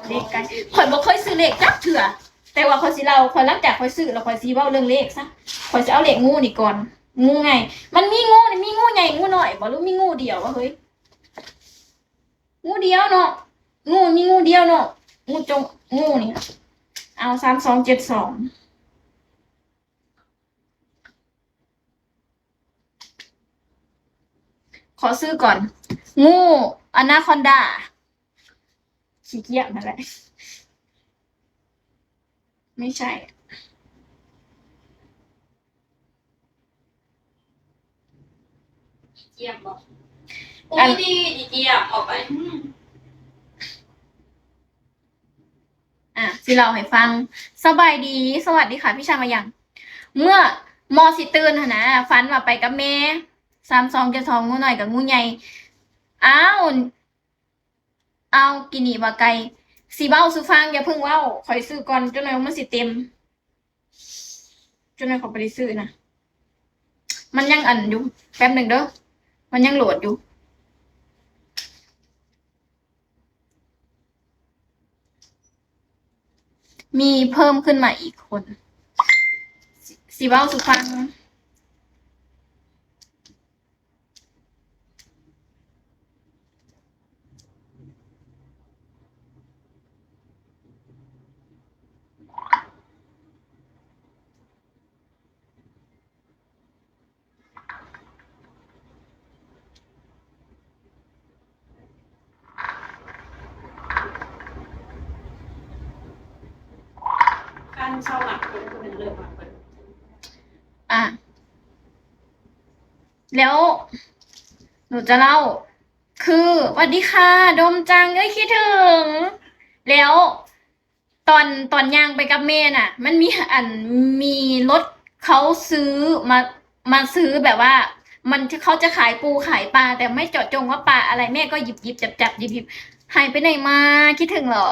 ເລກໄກ່ ຂ້ອຍບໍ່ເຄີຍຊື້ເລກຈັກເທື່ອ ແຕ່ວ່າຂ້ອຍຊິເລົ່າ ຂ້ອຍ ຫຼັງຈາກຂ້ອຍຊື້ແລ້ວ ຂ້ອຍຊິເວົ້າເລື່ອງເລກຊະ. ຂ້ອຍຊິເອົາເລກງູນີ້ກ່ອນ ງູໃຫຍ່ ມັນມີງູນີ້ ມີງູໃຫຍ່ ງູນ້ອຍບໍ່ ຫຼືມີງູດຽວວະເຮີ້ຍ? ງູດຽວເນາະ ງູ ມີງູດຽວເນາະ ງູຈົງ ງູນີ້ ເອົາ ສາມສອງເຈັດສອງ. ຂໍຊື້ກ່ອນ ງູອານາຄອນດາ ຂີ້ກຽດຫັ້ນແຫຼະ ໄມ່ໃຊ່ ຂີ້ກຽດບໍ? ອັນ ອີ່ດີ ຂີ້ກຽດ ອອກໄປ ອືມ. ອ່າ ຊິເລົ່າໃຫ້ຟັງ. ສະບາຍດີ ສະຫວັດດີຄ່ະ ພີ່ຊາຍມາຍັງ. ເມື່ອໝໍຊິຕື່ນຫັ້ນນະ ຝັນວ່າໄປກັບແມ່ ສາມສອງເຈັດສອງ ງູນ້ອຍກັບງູໃຫຍ່. ອ້າວ ອ້າວ ກິນີວ່າໄກ່ ຊິເວົ້າສູ່ຟັງ ຢ່າເພິ່ງເວົ້າ ຂ້ອຍຊື້ກ່ອນ ຈັກໜ່ອຍມັນຊິເຕັມ. ຈົນວ່າຂ້ອຍບໍ່ໄດ້ຊື້ນະ ມັນຍັງອັນຢູ່ ແປັບໜຶ່ງເດີ ມັນຍັງໂຫຼດຢູ່. ມີເພີ່ມຂຶ້ນມາອີກຄົນ ຊິ ຊິເວົ້າສູ່ຟັງ. ຄັນເຊົາມັກຄົນ ຄົນໜຶ່ງເລີ່ມມັກເພິ່ນ ອ່າ ແລ້ວໜູຈະເລົ່າ ຄື ຫວັດດີຄ່ະ ດົມຈັງ ເອີຍ ຄິດເຖິງ. ແລ້ວຕອນ ຕອນຍ່າງໄປກັບແມ່ນະ ມັນມີ ອັນ ມີລົດເຂົາຊື້ມາ ມາຊື້ແບບວ່າ ມັນ ເຂົາຈະຂາຍປູຂາຍປາ ແຕ່ໄມ່ເຈາະຈົງວ່າປາອະໄລ ແມ່ກໍຫຍິບໆຈັບໆ ຫຍິບໆ ຫາຍໄປໃນມາ ຄິດເຖິງເຫລອ?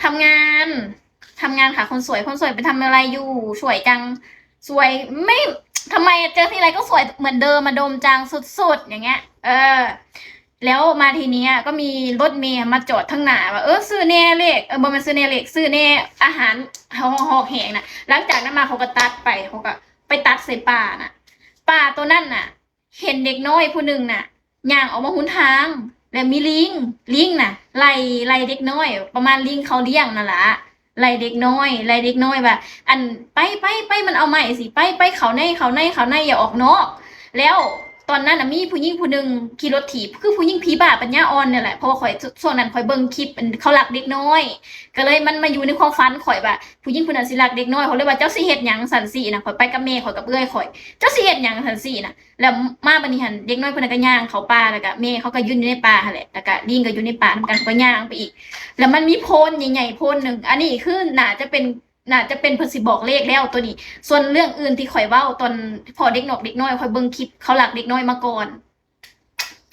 ທຳງານ ທຳງານຫາຄົນສວຍ ຄົນສວຍໄປທຳອະໄລຢູ່ ສວຍຈັງ ສວຍ ໄມ່ ທຳໄມເຈີທີໄລກໍສວຍເໝືອນເດີມ ມາດົມຈັງສຸດໆ ຢ່າງເງຍ ເອີ ແລ້ວມາທີເນີ້ຍກໍມີລົດເມມາຈອດທາງໜ້າວ່າ ເອີ ຊື້ແນ່ເລກ ເອີ ບໍ່ແມ່ນຊື້ແນ່ເລກ ຊື້ແນ່ອາຫານ ເຮົາຮອກແຮງນະ. ຫຼັງຈາກນັ້ນມາເຂົາກໍຕັດໄປ ເຂົາກໍໄປຕັດໃສ່ປ່ານະ ປ່າໂຕນັ້ນນະ ເຫັນເດັກນ້ອຍຜູ້ໜຶ່ງນະ ຍ່າງອອກມາຫົນທາງ ແລ້ວມີລີງ ລີງນະໄລ່ ໄລ່ເດັກນ້ອຍ ປະມານລີງເຂົາລ້ຽງນັ້ນລະ ໄລ່ເດັກນ້ອຍ ໄລ່ເດັກນ້ອຍວ່າ ອັນ ໄປ ໄປ ໄປ ມັນເອົາໄມ້ຊິ ໄປ ໄປ ເຂົ້າໃນ ເຂົ້າໃນ ເຂົ້າໃນ ຢ່າອອກນອກ. ແລ້ວຕອນນັ້ນນະ ມີຜູ້ຍິງຜູ້ໜຶ່ງຂີ່ລົດຖີບ ຄືຜູ້ຍິງຜີບ້າປັນຍາອ່ອນນີ້ແຫຼະ ເພາະວ່າຂ້ອຍ ຊ່ວງນັ້ນຂ້ອຍເບິ່ງຄລິບ ອັນ ເຂົາລັກເດັກນ້ອຍ ກໍເລີຍມັນມາຢູ່ໃນຄວາມຝັນຂ້ອຍວ່າ ຜູ້ຍິງຜູ້ນັ້ນຊິລັກເດັກນ້ອຍ ຂ້ອຍເລີຍວ່າ ເຈົ້າຊິເຮັດຫຍັງ? ຊັ້ນຊີ້ນະ ຂ້ອຍໄປກັບແມ່ຂ້ອຍກັບເອື້ອຍຂ້ອຍ ເຈົ້າຊິເຮັດຫຍັງ? ຊັ້ນຊີ້ນະ. ແລ້ວມາບັດນີ້ຫັ້ນ ເດັກນ້ອຍເພິ່ນນະກໍຍ່າງເຂົ້າປ່າ ແລ້ວກໍແມ່ເຂົາກໍຢູ່ໃນປ່າຫັ້ນແຫຼະ ແລ້ວກໍລີງກໍຢູ່ໃນປ່ານຳກັນ ເຂົາກໍຍ່າງໄປອີກ ແລ້ວມັນມີໂພນໃຫຍ່ໆໂພນໜຶ່ງ ອັນນີ້ຄືໜ້າຈະເປັນ ໜ້າຈະເປັນເພິ່ນຊິບອກເລກແລ້ວໂຕນີ້. ສ່ວນເລື່ອງອື່ນທີ່ຂ້ອຍເວົ້າຕອນພໍ້ເດັກນອກເດັກນ້ອຍ ຂ້ອຍເບິ່ງຄລິບເຂົາລັກເດັກນ້ອຍມາກ່ອນ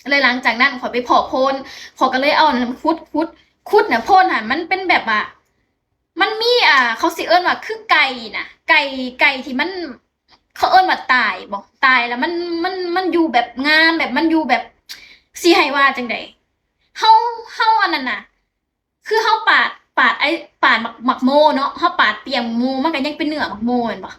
ແລ້ວຫຼັງຈາກນັ້ນຂ້ອຍໄປພໍ້ໂພນ ຂ້ອຍກໍເລີຍເອົາອັນນັ້ນຂຸດ ຂຸດ ຂຸດນະ ໂພນຫັ້ນມັນເປັນແບບວ່າ ມັນມີ ອ່າ ເຂົາຊິເອີ້ນວ່າຄືໄກ່ນະ ໄກ່ ໄກ່ທີ່ມັນ ເຂົາເອີ້ນວ່າຕາຍບໍ ຕາຍແລ້ວມັນ ມັນ ມັນຢູ່ແບບງາມ ແບບມັນຢູ່ແບບ ຊິໃຫ້ວ່າຈັ່ງໃດ ເຮົາ ເຮົາອັນນັ້ນນະ ຄືເຮົາປາດ ປາດໄອ້ ປາດໝາກ ໝາກໂມເນາະ ເຮົາປາດປ່ຽງໝາກໂມ ມັນກໍຍັງເປັນເນື້ອໝາກໂມແມ່ນບໍ່?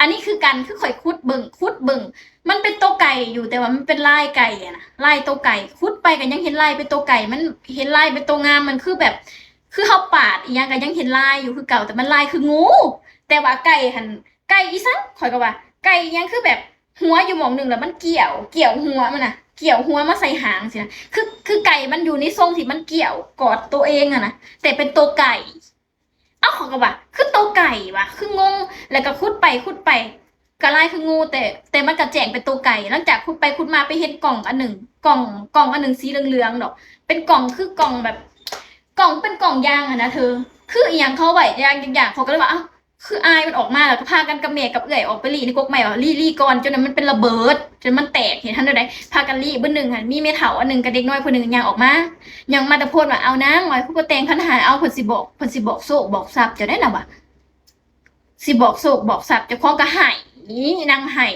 ອັນນີ້ຄືກັນ ຄືຂ້ອຍຂຸດເບິ່ງ ຂຸດເບິ່ງ ມັນເປັນໂຕໄກ່ຢູ່ ແຕ່ວ່າມັນເປັນລາຍໄກ່ຫັ້ນນະ ລາຍໂຕໄກ່ ຂຸດໄປກໍຍັງເຫັນລາຍເປັນໂຕໄກ່ ມັນເຫັນລາຍເປັນໂຕງາມ ມັນຄືແບບ ຄືເຮົາປາດອີ່ຫຍັງກໍຍັງເຫັນລາຍຢູ່ຄືເກົ່າ ແຕ່ມັນລາຍຄືງູ ແຕ່ວ່າໄກ່ຫັ້ນ ໄກ່ອີ່ສັງ ຂ້ອຍກໍວ່າ ໄກ່ອີ່ຫຍັງຄືແບບຫົວຢູ່ໝ່ອງໜຶ່ງ ແລ້ວມັນກ່ຽວ ກ່ຽວຫົວມັນນະ ກ່ຽວຫົວມາໃສ່ຫາງຊີ້ນະ ຄື ຄືໄກ່ມັນຢູ່ໃນຊົງທີ່ມັນກ່ຽວກອດໂຕເອງຫັ້ນນະ ແຕ່ເປັນໂຕໄກ່. ເອົ້າ ຂ້ອຍກໍວ່າ ຄືໂຕໄກ່ຫວາ ຄືງົງ ແລ້ວກໍຂຸດໄປຂຸດໄປ ກໍລາຍຄືງູ ແຕ່ ແຕ່ມັນກໍແຈ້ງເປັນໂຕໄກ່. ຫຼັງຈາກຂຸດໄປຂຸດມາໄປເຫັນກ່ອງອັນໜຶ່ງ ກ່ອງ ກ່ອງອັນໜຶ່ງສີເຫຼືອງໆດອກ ເປັນກ່ອງ ຄືກ່ອງແບບ ກ່ອງ ເປັນກ່ອງຢາງຫັ້ນນະເທີ ຄືອີ່ຫຍັງເຂົາເອົາໄວ້ຢ່າງ ຢ່າງ ຢ່າງ ຂ້ອຍກໍເລີຍວ່າ ເອົ້າ ຄືອາຍມັນອອກມາ ແລ້ວກໍພາກັນກັບແມ່ກັບເອື້ອຍອອກໄປລີ້ໃນກົກໄມ້ວ່າ ລີ້ ລີ້ກ່ອນ ຈົນວ່າມັນເປັນລະເບີດ ຈົນມັນແຕກ ເຫັນຫັ້ນແນວໃດ ພາກັນລີ້ເບິດໜຶ່ງຫັ້ນ ມີແມ່ເຖົ້າອັນໜຶ່ງກັບເດັກນ້ອຍຜູ້ໜຶ່ງຍ່າງອອກມາ ຍ່າງມາຕະໂພນວ່າ ເອົານາງ ວ່າຄືບໍ່ແຕ່ງຄັນຫາ ເອົາ ເພິ່ນຊິບອກ ເພິ່ນຊິບອກໂຊກບອກຊັບເຈົ້າໄດ໋ນະວ່າ ຊິບອກໂຊກບອກຊັບ ເຈົ້າຂອງກໍໄຫ້ ນາງໄຫ້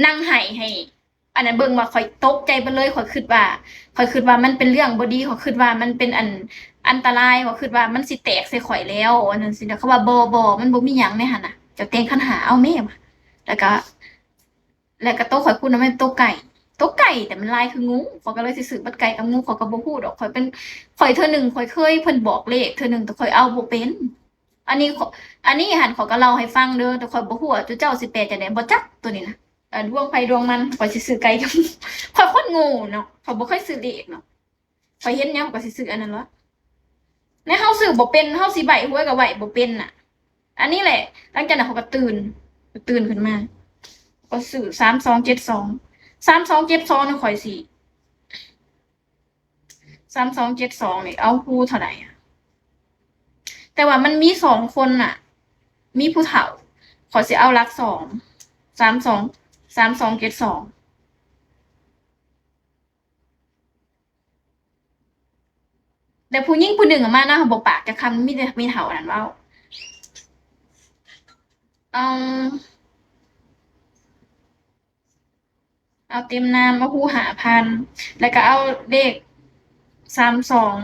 ນາງໄຫ້ ໃຫ້ ອັນນັ້ນເບິ່ງວ່າ ຂ້ອຍຕົກໃຈເບິດເລີຍ ຂ້ອຍຄິດວ່າ ຂ້ອຍຄິດວ່າມັນເປັນເລື່ອງບໍ່ດີ ຂ້ອຍຄິດວ່າມັນເປັນອັນ ອັນຕະລາຍ ຂ້ອຍຄິດວ່າມັນຊິແຕກໃສ່ຂ້ອຍແລ້ວ ອັນນັ້ນຊີ້ນະ ເຂົາວ່າ ບໍ່ ບໍ່ ມັນບໍ່ມີຫຍັງໃນຫັ້ນນະ ເຈົ້າແຕ່ງຄັນຫາເອົາແມ່ວ່າ ແລ້ວກໍ ແລ້ວກໍໂຕຂ້ອຍຂຸດນະ ມັນໂຕໄກ່ ໂຕໄກ່ ແຕ່ມັນລາຍຄືງູ ຂ້ອຍກໍເລີຍຊິຊື້ບັດໄກ່ກັບງູ ຂ້ອຍກໍບໍ່ຮູ້ດອກ ຂ້ອຍເປັນ ຂ້ອຍເທື່ອໜຶ່ງ ຂ້ອຍເຄີຍ ເພິ່ນບອກເລກເທື່ອໜຶ່ງ ແຕ່ຂ້ອຍເອົາບໍ່ເປັນ ອັນນີ້ ອັນນີ້ຫັ້ນ ຂ້ອຍກໍເລົ່າໃຫ້ຟັງເດີ້ ແຕ່ຂ້ອຍບໍ່ຮູ້ວ່າເຈົ້າຊິແປຈັ່ງໃດ ບໍ່ຈັກໂຕນີ້ນະ ອ່າ ດວງໃຜດວງມັນ ຂ້ອຍຊິຊື້ໄກ່ກັບ ຂ້ອຍຄົນໂງ່ເນາະ ຂ້ອຍບໍ່ເຄີຍຊື້ເລກເນາະ ຂ້ອຍເຫັນຫຍັງຂ້ອຍກໍຊິຊື້ອັນນັ້ນລະ ແນວເຮົາຊື້ບໍ່ເປັນ ເຮົາຊິໃບ້ຫວຍກໍໄຫວ້ບໍ່ເປັນນະ ອັນນີ້ແຫຼະ ຫຼັງຈາກນັ້ນຂ້ອຍກໍຕື່ນ ຕື່ນຂຶ້ນມາ ກໍຊື້ສາມສອງເຈັດສອງ ສາມສອງເຈັດສອງນະ ຂ້ອຍຊິ ສາມສອງເຈັດສອງນີ້ ເອົາ ຮູ້ເທົ່າໃດອະ ແຕ່ວ່າມັນມີສອງຄົນນະ ມີຜູ້ເຖົ້າ ຂ້ອຍຊິເອົາຫຼັກສອງ ສາມສອງ ສາມສອງເຈັດສອງ ແຕ່ຜູ້ຍິງຜູ້ໜຶ່ງອະມານຳ ເຮົາບໍ່ປາກຈັກຄຳ ມີແຕ່ແມ່ເຖົ້າອັນນັ້ນເວົ້າ ເອົາ ເອົາເຕັມນາມ ເອົາຮູ້ຫ້າພັນ ແລ້ວກໍເອົາເລກສາມສອງ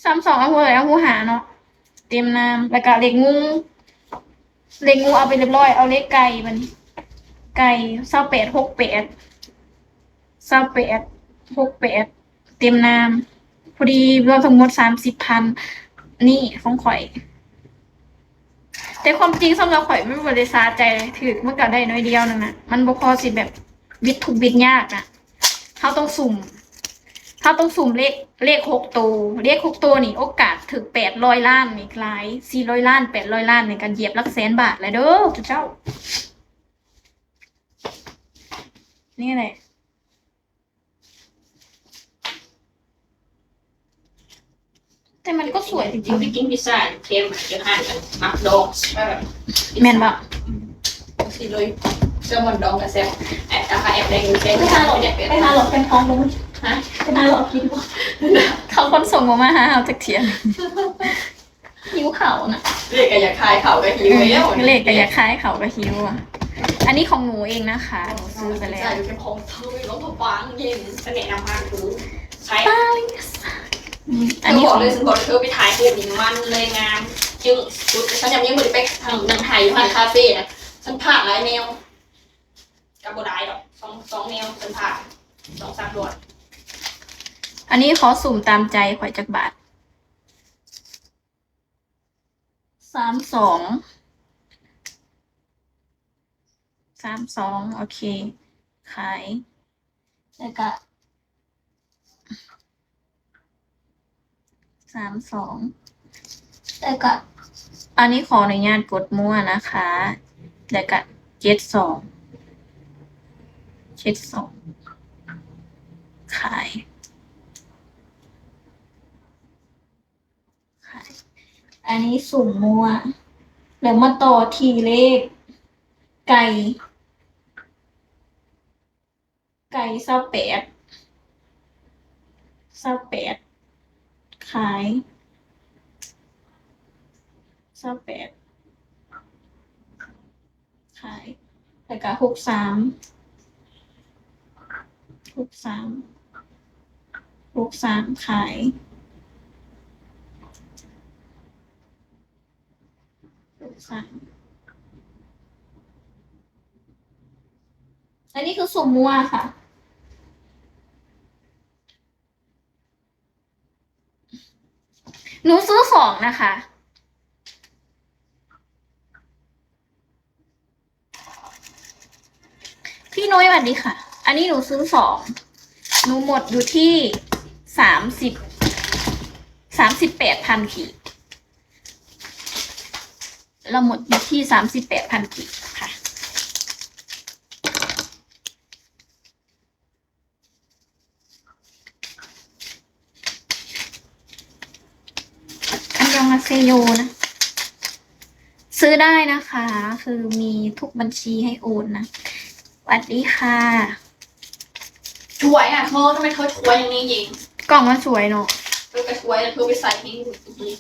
ສາມສອງ ເອົາເລີຍ ເອົາຮູ້ຫ້າເນາະ ເຕັມນາມ ແລ້ວກໍເລກງູ ເລກງູເອົາໄປຮຽບຮ້ອຍ ເອົາເລກໄກ່ບັດນີ້ ໄກ່ ຊາວແປດ ຫົກແປດ ຊາວແປດ ຫົກແປດ ເຕັມນາມ ພໍດີລວມທັງໝົດສາມສິບພັນ ນີ້ຂອງຂ້ອຍ ແຕ່ຄວາມຈິງສຳລັບຂ້ອຍມັນບໍ່ໄດ້ສາໃຈ ຖືກມັນກໍໄດ້ໜ້ອຍດຽວໜຶ່ງນະ ມັນບໍ່ພໍຊິແບບ ວິດທຸກວິດຍາກນະ ເຮົາຕ້ອງສຸ່ມ ເຮົາຕ້ອງສຸ່ມເລກ ເລກຫົກໂຕ ເລກຫົກໂຕນີ້ໂອກາດຖືກແປດຮ້ອຍລ້ານນີ້ຫຼາຍ ສີ່ຮ້ອຍລ້ານ ແປດຮ້ອຍລ້ານນີ້ກໍຢຽບຫຼັກແສນບາດແລ້ວເດີ້ເຈົ້າ ນີ້ແຫຼະ แต่มันก็สวยจริงๆ ไปกินพิซซ่าอยู่เคมอยู่ห้างกัน McDonald's แม่นบ่ สิเลย แซลมอนดองกับแซล แอบ แอบแดงอยู่เคม ไปหาหลอก ไปหาหลอกแฟนท้องบ่ ฮะ ไปหาหลอกกินบ่ เขาคนส่งบ่มาหาเฮาจักเทื่อ หิวข้าวนะ เลขก็อยากขายข้าวก็หิวแล้ว เลขก็อยากขายข้าวก็หิวอะ อันนี้ของหนูเองนะคะ หนูซื้อไปแล้ว ใส่เป็นของเธอแล้วก็วางเย็น ก็แนะนำมาคือใช้ อันนี้ เธอบอกเลย ฉันบอกเธอไปถ่ายรูปนี่มันเลยงาม จึงสุด ฉันยังไม่ได้ไปทางนั่งถ่ายอยู่ร้านคาเฟ่นะ ສັນພາດຫຼາຍແນວ ກໍບໍ່ຫຼາຍດອກ ສອງ ສອງແນວສັນພາດ ສອງສາມດອນ. ອັນນີ້ຂໍສຸ່ມຕາມໃຈຂ້ອຍຈັກບາດ? ສາມສອງ ສາມສອງ ໂອເຄ ຂາຍ ແລ້ວກະ ສາມສອງ ແລ້ວກະ ອັນນີ້ຂໍອະນຸຍາດກົດມົ້ວນະຄະ ແລ້ວກະ ເຈັດສອງ ເຈັດສອງ ຂາຍ ຂາຍ ອັນນີ້ສຸ່ມມົ້ວ ແລ້ວມາຕໍ່ທີ່ເລກໄກ່ ໄກ່ ຊາວແປດ ຊາວແປດ ຂາຍ ຊາວແປດ ຂາຍ ແລ້ວກະ ຫົກສາມ ຫົກສາມ ຫົກສາມ ຂາຍ ຫົກສາມ ອັນນີ້ຄືສຸ່ມມົ້ວຄ່ະ ໜູຊື້ສອງນະຄະ. ພີ່ນ້ອຍ ຫວັດດີຄ່ະ. ອັນນີ້ໜູຊື້ສອງ ໜູໝົດຢູ່ທີ່ສາມສິບ ສາມສິບແປດພັນກີບ. ລະໝົດຢູ່ທີ່ສາມສິບແປດພັນກີບຄ່ະ. ອັນຍອງອາເຊໂຍນະ ຊື້ໄດ້ນະຄະ ຄືມີທຸກບັນຊີໃຫ້ໂອນນະ. ຫວັດດີຄ່ະ. ສວຍນະເທີ ທຳໄມເທີສວຍຢ່າງນີ້ເຢ? ກ່ອງມັນສວຍເນາະ. ເອີ ກໍສວຍແລ້ວ ເທີໄປໃສ່ໃຫ້